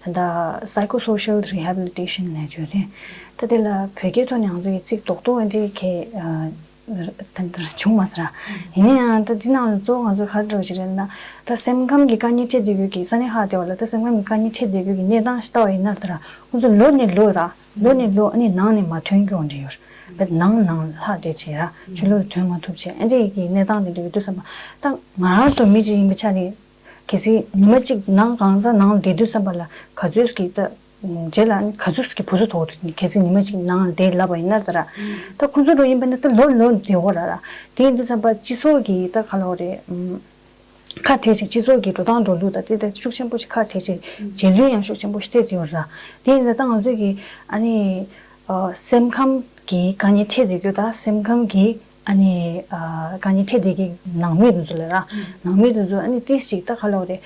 ད་ལྟ་Psychosocial Rehabilitation ལབ་བྱས་རེད། ད་དེ་ལ་བོད་སྐད་ཐོག་ནས་ང་ཚོ་ཡི་ཚིག་རྡོག་རྡོག་འདི་གས་ཨ། ད་ལྟར་བྱུང་མ་ཟེར། ཡིན་ན་ཡང་ད་འདི་ནང་ལ་གཙོ་བོ་ང་ཚོས་ག་རེ་འགྲོ་ཞིག་རེད་ན། ད་སེམས་ཁམས་ཀྱི་དཀའ་ངལ་འཕྲད་བསྡད་ཡོད་ཀྱི་ས་གནས་ཁག་དེ་བ་ལ་ད་སེམས་ཁམས་ཀྱི་དཀའ་ངལ་འཕྲད་བསྡད་ཡོད་ཀྱི་གནས་སྟངས་ཤིག་ལྟ་བ་ཡིན་ན་ད་ར་ཁོང་ཚོ་ལོ་ནས་ལོ་ར་ལོ་ནས་ལོ་ཨ་ནི་ནང་ནས་མ་ཐོན་གྱི་འོང་འདྲ་ཡོད་རེད། ནང་ནང་ལྷག་བསྡད་བྱས་ར་ཕྱི་ལོགས་ལ་ཐོན་མ་ཐུབ་བྱས་ཨ་འདྲ་ཡི་གི་གནས་སྟངས་དེ་འདྲ་ཡོད་དུས་ཙམ་པ་ད་ང་རང་ཚོ་མི་གཅིག་ཡིན་པའི་ཆ་ནས། གལ་སྲིད་ཉི་མ་གཅིག་ནང་གང་ཟག་ནང་བསྡད་དུས་ཙམ་པ་ལ་ག་ཚོད་ཀྱི་ད། རྗེས་ལ་ནི་ག་ཚོད་ཀྱི་བུ་ཚོ་དོག་གལ་སྲིད་ཉི་མ་གཅིག་ནང་བསྡད་ལབ་པ་ཡིན་ན་ཟེར་ར། ད་ཁོ་ཚོ་འགྲོ་ཡིན་པ་ན་ད་ལོ་ལོ་བསྡད་འོ་ར་ར། དེ་ཡིན་དུས་ཙམ་པ་སྤྱི་ཚོགས་ཀྱི་ད་ག་ལ་བ་རེད། ཁ་བྲལ་ཅིག་སྤྱི་ཚོགས་ཀྱི་འགྲོ་སྟངས་འགྲོ་ལུགས་ད་དེ་ད་ཤུགས་ཆེན་པོ་ཞིག་ཁ་བྲལ་ཅིག་རྗེས་ལུས་ཡང་ཤུགས་ཆེན་པོ་ཞིག་ཐེབས་ཡོད་ར། དེ་ཡིན་ཙང་ད་ང་ཚོས་ཀྱི་ཨ་ནི། སེམས་ཁམས་ཀྱི་དཀའ་ངལ་འཕྲད་བསྡད་རྒྱུ་ད་སེམས་ཁམས་ཀྱི་ཨ་ནི་དཀའ་ངལ་འཕྲད་བསྡད་ཀྱི་ནང་མི་དེ་ཚོ་ལ་ར། ནང་མི་དེ་ཚོ་ཨ་ནི་ཏིས་ཅིག་ད་ག་ལ་བ་རེད།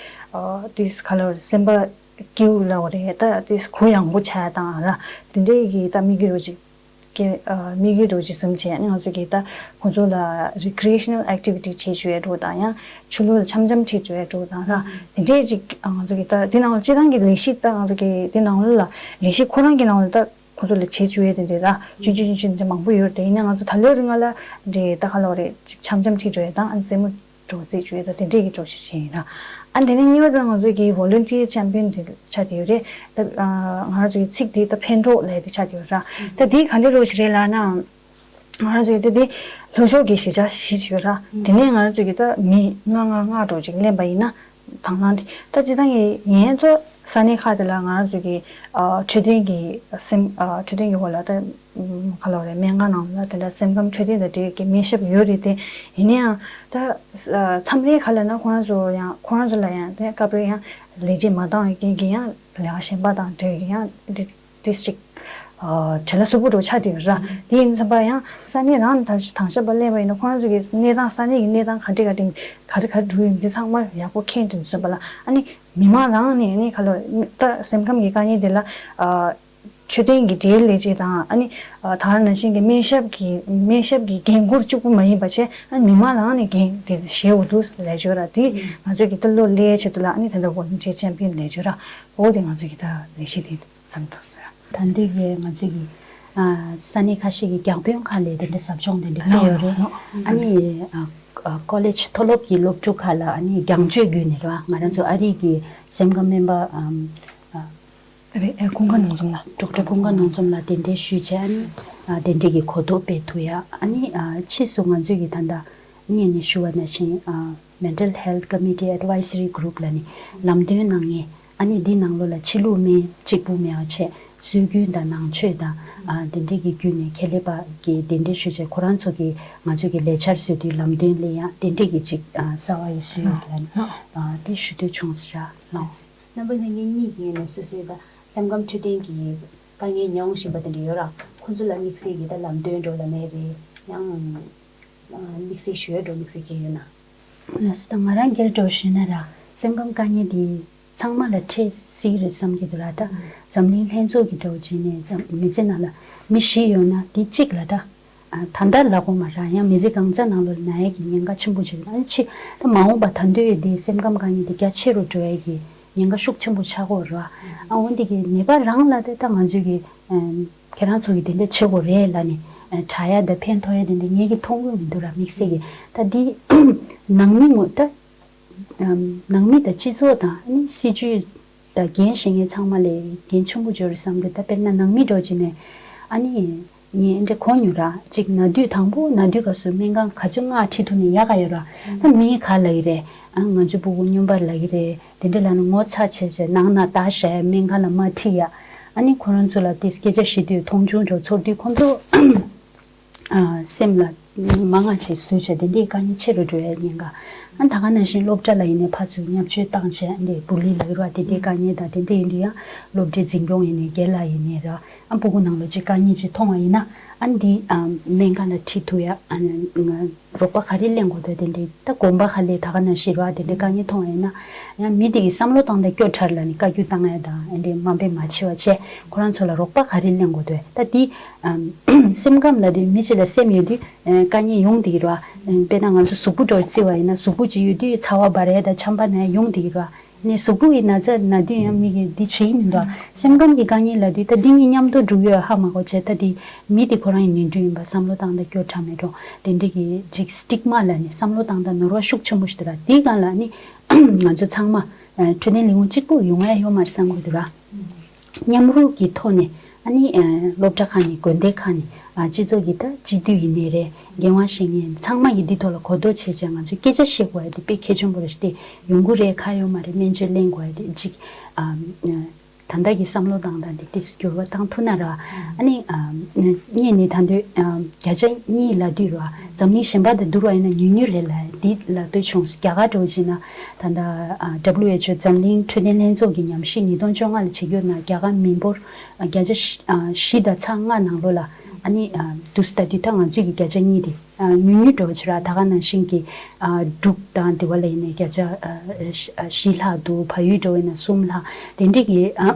ཏིས་ག་ལ་བ་རེད་སེམས་པ་སྐྱིད་པོ་ལ་བ་རེད་ད་ཏིས་གུ་ཡངས་པོ་ཆགས་དང་ར། དེ་འདྲའི་གི་ད་མི་གི་རོ་ཅིག་གི་མི་གི་རོ་ཅིག་སེམས་ཅན་ཨ་ནི་ང་ཚོ་གི་ད་ཁོང་ཚོ་ལ་རི་ཀི་རི་ཨེ་ཤི་ནལ་ཨེག་ཊི་བི་ཊི་བྱེད་བཅུག་ཡས་འགྲོ་དང་ཡང་ཆུ་ལོག་ལ་འཆམ་འཆམ་ཁྲིད་བཅུག་ཡས་འགྲོ་དང་ར། དེ་འདྲའི་ཅིག་ང་ཚོ་གི་ད་དེ་ནང་ལ་སྤྱི་བཏང་གི་ལས་གཞི་ད་ང་ཚོ་གི་དེ་ནང་ལ་ལས་གཞི་ཁོ་རང་གི་ནང་ལ་ད། ཁོ་ཚོ་ལ་བྱེད་བཅུག་ཡས་དེ་འདྲས་ར། ཆུང་ཆུང་ཆུང་ཆུང་དེ་མང་པོ་ཡོད་རེད་དེ་ཡིན་ན་ང་ཚོ་ད་ལོའི་རིང་ལ་འདྲས་ད་ག་ལ་བ་རེད་ཅིག་འཆམ་འཆམ་ཁྲིད་འགྲོ་ཡས་དང་ཨ་ནི་རྩེད་མོ་འགྲོ་རྩེད་བཅུག་ཡས་དང་དེ་འདྲས་ཀྱི་འགྲོ་ཞིག་བྱས་ཡིན་ར། ཨ་དེ་ནས་གཉིས་པ་དེ་ང་ཚོ་གི་ཝོ་ལན་ཊི་ཡར་ཆེམ་པི་ཡན་དེ་ཆགས་བསྡད་ཡོད་རེད་ད། ང་རང་ཚོ་གི་ཚིག་དེ་ད་ཕན་གྲོགས་ལབ་ཡས་དེ་ཆགས་བསྡད་ཡོད་ར། ད་དེ་ག་འདྲས་རོ་ཞིག་རེད་ལབ་ན། ང་རང་ཚོ་གི་ད་དེ་ལྷོ་ཕྱོགས་ཀྱི་གཞིས་ཆགས་བཞི་ཅིག་ཡོད་ར། དེ་ནས་ང་རང་ཚོ་གི་ད་མི་ལྔ་ལྔ་ལྔ་འགྲོ་ཅིག་ལེན་པ་ཡིན་ན། དང་བླངས་དེ་ད་སྤྱི་བཏང་གི་ཡན་ཐོ་ས་གནས་ཁག་དེ་ལ་ང་རང་ཚོ་གི་ཨ་འཕྲོད་བསྟེན་གྱི་སེམས་ཨ་འཕྲོད་བསྟེན་གྱི་འོག་ལ་ད་ཨམ་ག་ལ་བ་རེད་སྨན་ཁང་ནང་ལ་དེ་འདྲ་སེམས་ཁམས་འཕྲོད་བསྟེན་དང་འབྲེལ་གྱི་སྨན་ཞབས་ཡོད་རེད་དེ་ཡིན་ན་ཡང་ད་མཚམས་རེ་ཁ་ལ་ན་ཁོ་རང་ཚོ་ཡང་ཁོ་རང་ཚོ་ལ་ཡང་དེ་སྐབས་རེ་ཡང་ལས་བྱེད་མ་འདང་བའི་རྐྱེན་གྱིས་ཡང་ལས་ཀ་གཞན་པ་དང་འབྲེལ་གྱི་ཡང་འདི། ཏིས་ཅིག་བྲེལ་བ་ཟུག་པོ་འགྲོ་ཆགས་དེ་ཡོད་ར། དེ་ཡིན་ཙམ་པ་ཡང་ས་གནས་རང་ནས་དང་ཞབས་པ་སླེབས་པ་ཡིན་ན་ཁོ་རང་ཚོ་གི་གནས་སྟངས་ས་གནས་ཀྱི་གནས་སྟངས་ག་འདྲ་ག་འདྲ་ག་རེ་ག་རེ་འགྲོ་ཡོད་འདི་ཚང་མ་ཡག་པོ་མཁྱེན་ཐུབ་ཙམ་པ་ལ་ཨ་ནི་མི་མང་རང་ནས་ནི་ག་ལོ་ད་སེམས་ཁམས་ཀྱི་དཀའ་ངལ་དེ་ལ་ཨ་བཅོས་ འཕྲོད་བསྟེན་གྱི་འབྲེལ་ལས་བྱེད་དང་། ཨ་ནི་ད་ག་ནང་བཞིན་གྱི་སྨན་ཞབས་ཀྱི་སྨན་ཞབས་ཀྱི་འགན་འཁུར་གཅིག་པུ་མ་ཡིན་པ་བྱས། ཨ་ནི་མི་མང་ལའང་ནི་འགན་དེ་བཞེས་འོ་འདུག་ལས་བྱོས་ར། དེ་ང་ཚོས་ཀྱི་ད་ལོ་ལས་ཆེད་དུ་ལ། ཨ་ནི་ད་ལྟ་བོ་ལུང་ཆེ་ཆེན་པིན་ལས་བྱོས་ར། འོ་དེ་ང་ཚོས་ཀྱི་ད་ལས་གཞི་དེ་མཚམས་འདུག་ཟེར། ད་འདི་གའི་ང་ཚོས་ཀྱི་ས་གནས་ཁ་ཤས་ཀྱི་བརྒྱ་དཔོན་ཁག་ལས་དེ་འདྲ་ཟབ་སྦྱོང་དེ་འདྲ་སྤེལ་ཡོད་རེད། ཨ་ནི་ཀོ་ལེཇ་མཐོ་སློབ་ཀྱི་སློབ་ཕྲུག་ཁག་ལ་ཨ་ནི་རྒྱང་བསྐྱོད་བརྒྱུད་ནས་ར། ང་རང་ཚོ་ཨ་རི་གི་སེམས་ཁམས་སྨན་པ་རེད། ཨེ་ཀུན་དགའ་ནོར་འཛོམས་ལགས། ཌོག་ཊར་ཀུན་དགའ་ནོར་འཛོམས་ལགས་གདན་འདྲེན་ཞུས་བྱས། ཨ་ནི་ཨ་གདན་འདྲེན་གྱི་གོ་རྟོགས་སྤེལ་ཐུབ་ཡ། ཨ་ནི་ཨ་ཕྱིས་སུ་ང་ཚོས་ཀྱི་ད་ལྟ་སྔོན་ནས་ཞུ་བ་ནང་བཞིན་ཨ་Mental Health Committee Advisory Group ལ་ནི་ལམ་སྟོན་གནང་མཁན། ཨ་ནི་འདི་ནང་ལོགས་ལ་ཕྱི་ལུགས་སྨན་གཅིག་པུ་མེད་པ་བྱས། སྲོལ་རྒྱུན་དང་ནང་ཆོས་དང་ཨ་དེ་འདྲས་ཀྱི་བརྒྱུད་ནས་ཁེ་ལས་པ་གི་གདན་འདྲེན་ཞུས་བྱས། ཁོ་རང་ཚོ་གི་ང་ཚོ་གི་ལས་འཆར་བཟོ་དུས་ལམ་སྟོན་ལེན་ཡ་དེ་འདྲས་ཀྱི་ཅིག་ཨ་གསར་བ་ཡི་སྲོལ་ཡོད་ལ་ནི་ཨ་དེ་ཞུ་འདོད་བྱུང་ཟེར་ར་ལགས། རྣམ་པ་ལྷན་རྒྱས་གཉིས་ཀྱི་ངོས་ནས་སོ་སོའི་ད་སེམས་ཁམས་འཕྲོད་བསྟེན་གྱི་དཀའ་ངལ་མྱོང་བཞིན་པ་དེ་འདྲ་ཡོད་ར། ཁོང་ཚོ་ལ་དམིགས་བསལ་གྱི་ད་ལམ་སྟོན་འགྲོ་ལ་ནས་རེད། ཡང་དམིགས་བསལ་ཞུ་ཡ་འགྲོ་དམིགས་བསལ་གྱི་ཡོད་ན། ལགས་སོ། ད་ང་རང་སྒེར་འགྲོ་ཞུས་ན་ར། སེམས་ཁམས་དཀའ་ངལ་འདི་ཚང་མ་ལ་འཕྲད་སྲིད་རེད་བསམ་གྱི་འདུག་ར། ད་འཛམ་གླིང་ལྷན་ཚོགས་ཀྱི་འགྲོ་བྱས་ནས་འཛམ་མི་ཚེ་ནང་ལ་མི་བཞི་ཡོད་ན་དེ་གཅིག་ལ་ད། ཨ་ད་ལྟ་ལ་གོ་མ་ར། ཡང་མི་ཚེ་གང་ཚ་ནང་ལོགས་ན་ཡ་གི་ཉེན་ཁ་ཆེན་པོ་ཅིག་རེད། ཨ་ཕྱི་ད་མ་འོངས་པ་ད་འདོད་ཡོད་དེ་སེམས་ཁམས་དཀའ་ངལ་དེ་རྒྱ་ཆེ་རུ་འགྲོ་ཡ་གི་ཉེན་ཁ་ཤུགས་ཆེན་པོ་ཆགས་ཀྱི་ཡོད་རེད་བ། ཨ་འོན་ཏེ་གི་ནད་པ་རང་ལ་དེ་ད་ང་ཚོས་གི་ཨམ་ཁྱེད་རང་ཚོ་གི་དེ་འདྲ་བྱེད་དགོས་རེད་ལབ་ནས་ཨ་དྲག་ཡ་དང་ཕན་ཐོགས་ཡ་དེ་འདྲ་ངས་གི་མཐོང་གི་མི་འདུག་ར། དམིགས་བསལ་གི་ད་འདི་ནང་མི་ངོ་ད་ཨམ་ནང་མི་དང་སྤྱི་ཚོགས་དང་ཨ་ནི་སྲིད་ཇུས་དང་འགན་བཞེས་མཁན་ཚང་མ་ལས་འགན་ཆེན་པོ་ཅིག་ཡོད་རེད་བསམ་གི། ད་དཔེར་ན་ནང་མི་འགྲོ་བྱས་ནས་ཨ་ནི། ངས་འདྲ་གོ་མྱོང་ར། གཅིག་ན་དུས་དང་པོ་ན་དུས་སྐབས་སུ་སྨན་ཁང་ག་ཚོད་སྔ་ཁྲིད་ཐུབ་ན་ཡག་ག་ཡོད་ར། ད་མི་ག་ལབ་ཀྱི་རེད། ཨ་ང་ཚོའི་སྤུ་གུ་སྨྱོན་པ་ལབ་ཀྱི་རེད། དེ་འདྲ་ལབ་ན་ངོ་ཚ་བྱས་བྱས་ནང་ན་ལྟ་བྱས་སྨན་ཁང་ལ་མ་ཁྲིད་ཡ། ཨ་ནི་ཁོ་རང་ཚོ་ལ་དེ་སྐད་ཆ་བཤད་དུས་མཐོང་ཆུང་འགྲོ་ཚོར་དུས་ཁོ་ཚོ་ཨ་སེམས་ལ་མང་ང་བྱས་བཟོས་བྱས་དེ་འདྲའི་དཀའ་ངལ་ཆེ་རུ་འགྲོ་ཡ་ཉེན་ཁ། ཨ་ད་ག་ནང་བཞིན་སློབ་གྲྭ་ལ་ཡིན་ནའི་ཕར་ཚུར་བརྙས་བཅོས་བཏང་བྱས་འདི་བུ་ལི་ལབ་ཀྱི་ར། དེ་འདྲའི་དཀའ་ངལ་དང་དེ་འདྲ་ཡིན་དུས་ཡང་སློབ་གྲྭའི་འཛིན་སྐྱོང་ཡིན་ནའི་རྒན་ལགས་ཡིན་ནའི་ར། ཨ་སྤུ་གུ་ནང་ལོགས་ཅིག་དཀའ་ངལ་ཅིག་མཐོང་བ་ཡིན་ན་ཨ་འདི་ཨ་སྨན་ཁང་ལ་ཁྲིད་ཐུབ་ཡ། ཨ་རོགས་པ་ག་རེ་ལེན་དགོས་འདུག་དེ་འདྲའི་ད་དགོན་པ་ག་ལས་ད་ག་ནང་བཞིན་ར། དེ་འདྲའི་དཀའ་ངལ་མཐོང་བ་ཡིན་ན་ཡང་མི་དེ་གི་བསམ་བློ་བཏང་སྟངས་སྐྱོ་དྲགས་ལ་ནི་བཀའ་བཀྱོན་བཏང་ཡ་དང་ཨ་འདྲའི་དམའ་འབེབས་མ་བྱེད་པ་བྱས། ཁོ་རང་ཚོ་ལ་རོགས་པ་ག་རེ་ལེན་དགོས་འདུག་ད་འདི་ཨ་སེམས་ཁམས་ལ་དེ་མི་གཅིག་ལ་སེམས་ཡོད་དུས་ཨ་དཀའ་ངལ་ཡོང་བསྡད་ཀྱི་ར། ཨ་དཔེར་ན་ང་ཚོ་གཟུགས་པོ་འདྲ་བོ་བརྩི་བ་ཡིན་ན་གཟུགས་པོ་གཅིག་ཡོད་དུས་ཚ་བ་འབར་ཡ་དང་ཆམ་པ་ན་ཡ་ཡོང་བསྡད་ཀྱི་ར། ནས་གཟུགས་པོ་ཡི་ན་ཚ་ན་དུས་ཡང་མི་གིས་འདི་བྱེད་ཀྱི་མི་འདུག་སེམས་ཁམས་ཀྱི་དཀའ་ངལ་ལབ་དུས་ད་འདི་གཉིས་མཉམ་དུ་འགྲོ་གི་ཡོད་ཧ་མ་གོ་བྱས། ད་འདི་མི་དེ་ཁོ་རང་ཡི་ནོར་འཁྲུལ་ཡིན་པ་བསམ་བློ་བཏང་སྟངས་སྐྱོ་དྲགས་མེད་འགྲོ། དེ་འདྲ་གི་ཅིག་སི་ཊིག་མ་ལབ་ནས་བསམ་བློ་བཏང་སྟངས་ནོར་བ་ཤུགས་ཆེན་པོ་ཞིག་འདུག་ར། དེའི་སྒང་ལ་ནི་ང་ཚོ་ཚང་མ་འཕྲོད་བསྟེན་ལས་ཁུངས་གཅིག་པུ་ཡོང་ཡ་ཡོད་མ་རེད་བསམ་གི་འདུག་ར། མཉམ་རུབ་ཀྱི་ཐོག་ནས་ཨ་ནི་ཨ་སློབ་གྲྭ་ཁག་ནས་དགོན་སྡེ་ཁག་ནས་ཨ་སྤྱི་ཚོགས་ཀྱི་ད་སྤྱི་འཐུས་ཡིན་ནའི་རེད། འགན་དབང་བཞེས་མཁན་ཚང་མ་གིས་འདི་ཐོག་ལ་གོ་རྟོགས་བྱས་བྱས་ང་ཚོས་སྐད་ཆ་བཤད་དགོས་ཡ་དེ་དཔེ་གལ་ཆེན་པོ་རེད་ཤག་དེ་ཡོང་གི་རེད་ཁ་ཡོད་མ་རེད། སྨན་བཅོས་ལེན་དགོས་ཡ་དེ་གཅིག་ཨ་ད་ལྟ་གི་བསམ་བློ་བཏང་སྟངས་དེ་ཏིས་འགྱུར་བ་བཏང་ཐུབ་ན་ར། ཨ་ནི་ཨ་ངས་ནི་ད་དུང་ཨ་བརྒྱ་ཆ་གཉིས་ལབ་དུས་ར། འཛམ་གླིང་གཞན་པ་དང་བསྡུར་བ་ཡིན་ན་ཉུང་ཉུང་རེད་ལབ་འདི་ལབ་འདོད་བྱུང་། རྒྱ་གར་འདྲ་བོ་བྱས་ན་ད་ལྟ་ཨ་ཌབ་ལིའུ་ཨེཆ་ཨོ་འཛམ་གླིང་འཕྲོད་བསྟེན་ལྷན་ཚོགས་ཀྱི་ཉམས་ཞིབ་ཉིས་སྟོང་བཅོ་ལྔ་ལ་བྱེད་ཀྱི་ཡོད་ན་རྒྱ་གར་མི་འབོར་ཨ་བརྒྱ་ཆ་བཞི་ཨ་བཞི་དང་ཚེག་ལྔ་ནང་ལོགས་ལ་ཨ་ནི་ཨ་དུས་ད་དུས་ད་ང་ཚོས་ཀྱི་བརྒྱ་ཆ་གཉིས་དེ་ཨ་ཉུང་ཉུང་འདྲ་བོ་བྱས་ར། ད་ག་ནང་བཞིན་གྱི་ཨ་འབྲུག་དང་དེ་བ་ལ་ཡིན་ནའི་བརྒྱ་ཆ་ཨ་བཞི་ལྷག་འདུག་བལ་ཡུལ་འདྲ་བོ་ཡིན་ན་གསུམ་ལྷག་དེ་འདྲས་ཀྱི་ཨ་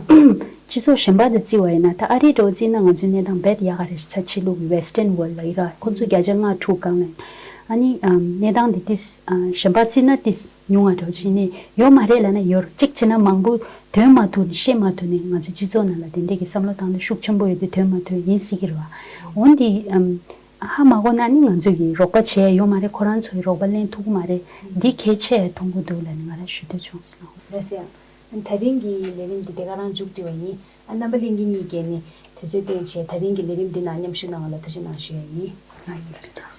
སྤྱི་ཚོགས་གཞན་པ་དང་བརྩི་བ་ཡིན་ན། ད་ཨ་རི་འདྲ་བོ་བརྩིས་ན་ང་ཚོའི་གནས་སྟངས་རྦད་ཡག་ག་རེད་ཤག་ཕྱི་ལུགས་ཀྱི་Western world ལབ་ཀྱི་ར། ཁོ་ཚོ་བརྒྱ་ཆ་ལྔ་དྲུག་སྒང་ལ་ཡིན། ཨ་ནི་ཨ་གནས་སྟངས་འདི་ཏིས་ཨ་གཞན་པ་བརྩིས་ན་ཏིས་ཉུང་བ་འདྲ་བོ་བྱས་ནས་ཡོད་མ་རེད་ལབ་ན་ཡོད་རེད། གཅིག་བྱས་ན་མང་པོ་ཐོན་མ་ཐུབ་ནས་ཤེས་མ་ཐུབ་ནས་ང་ཚོའི་སྤྱི་ཚོགས་ནང་ལ་དེ་འདྲས་ཀྱི་བསམ་བློ་བཏང་སྟངས་ཤུགས་ཆེན་པོ་ཡོད་དུས་ཐོན་མ་ཐུབ་ཡིན་སྲིད་ཀྱི་རེད་བ། འོན་ཏེ་ཨམ། ཧ་མ་གོ་ན་ནི་ང་ཚོས་ཀྱི་རོགས་པ་བྱས་ཡོད་མ་རེད། ཁོ་རང་ཚོས་རོགས་པ་ལེན་ཐུབ་ཀྱི་མ་རེད། འདི་གལ་ཆེ་མཐོང་གི་འདུག་ལབ་ནས་ང་རང་ཞུ་འདོད་བྱུང་སོང་། ལགས་སོ། ད་རིང་གི་ལས་རིམ་འདི་དེ་ག་རང་མཇུག་སྒྲིལ་བ་ཡིན། ཨ་རྣམ་པ་ལྷན་རྒྱས་གཉིས་ཀྱིས་ནི་དུས་ཚོད་བཏོན་བྱས་ད་རིང་གི་ལས་རིམ་འདི་ནང་མཉམ་ཞུགས་གནང་བ་ལ་ཐུགས་རྗེ་གནང་ཞུ་ཡ་ཡིན། ལགས་སོ།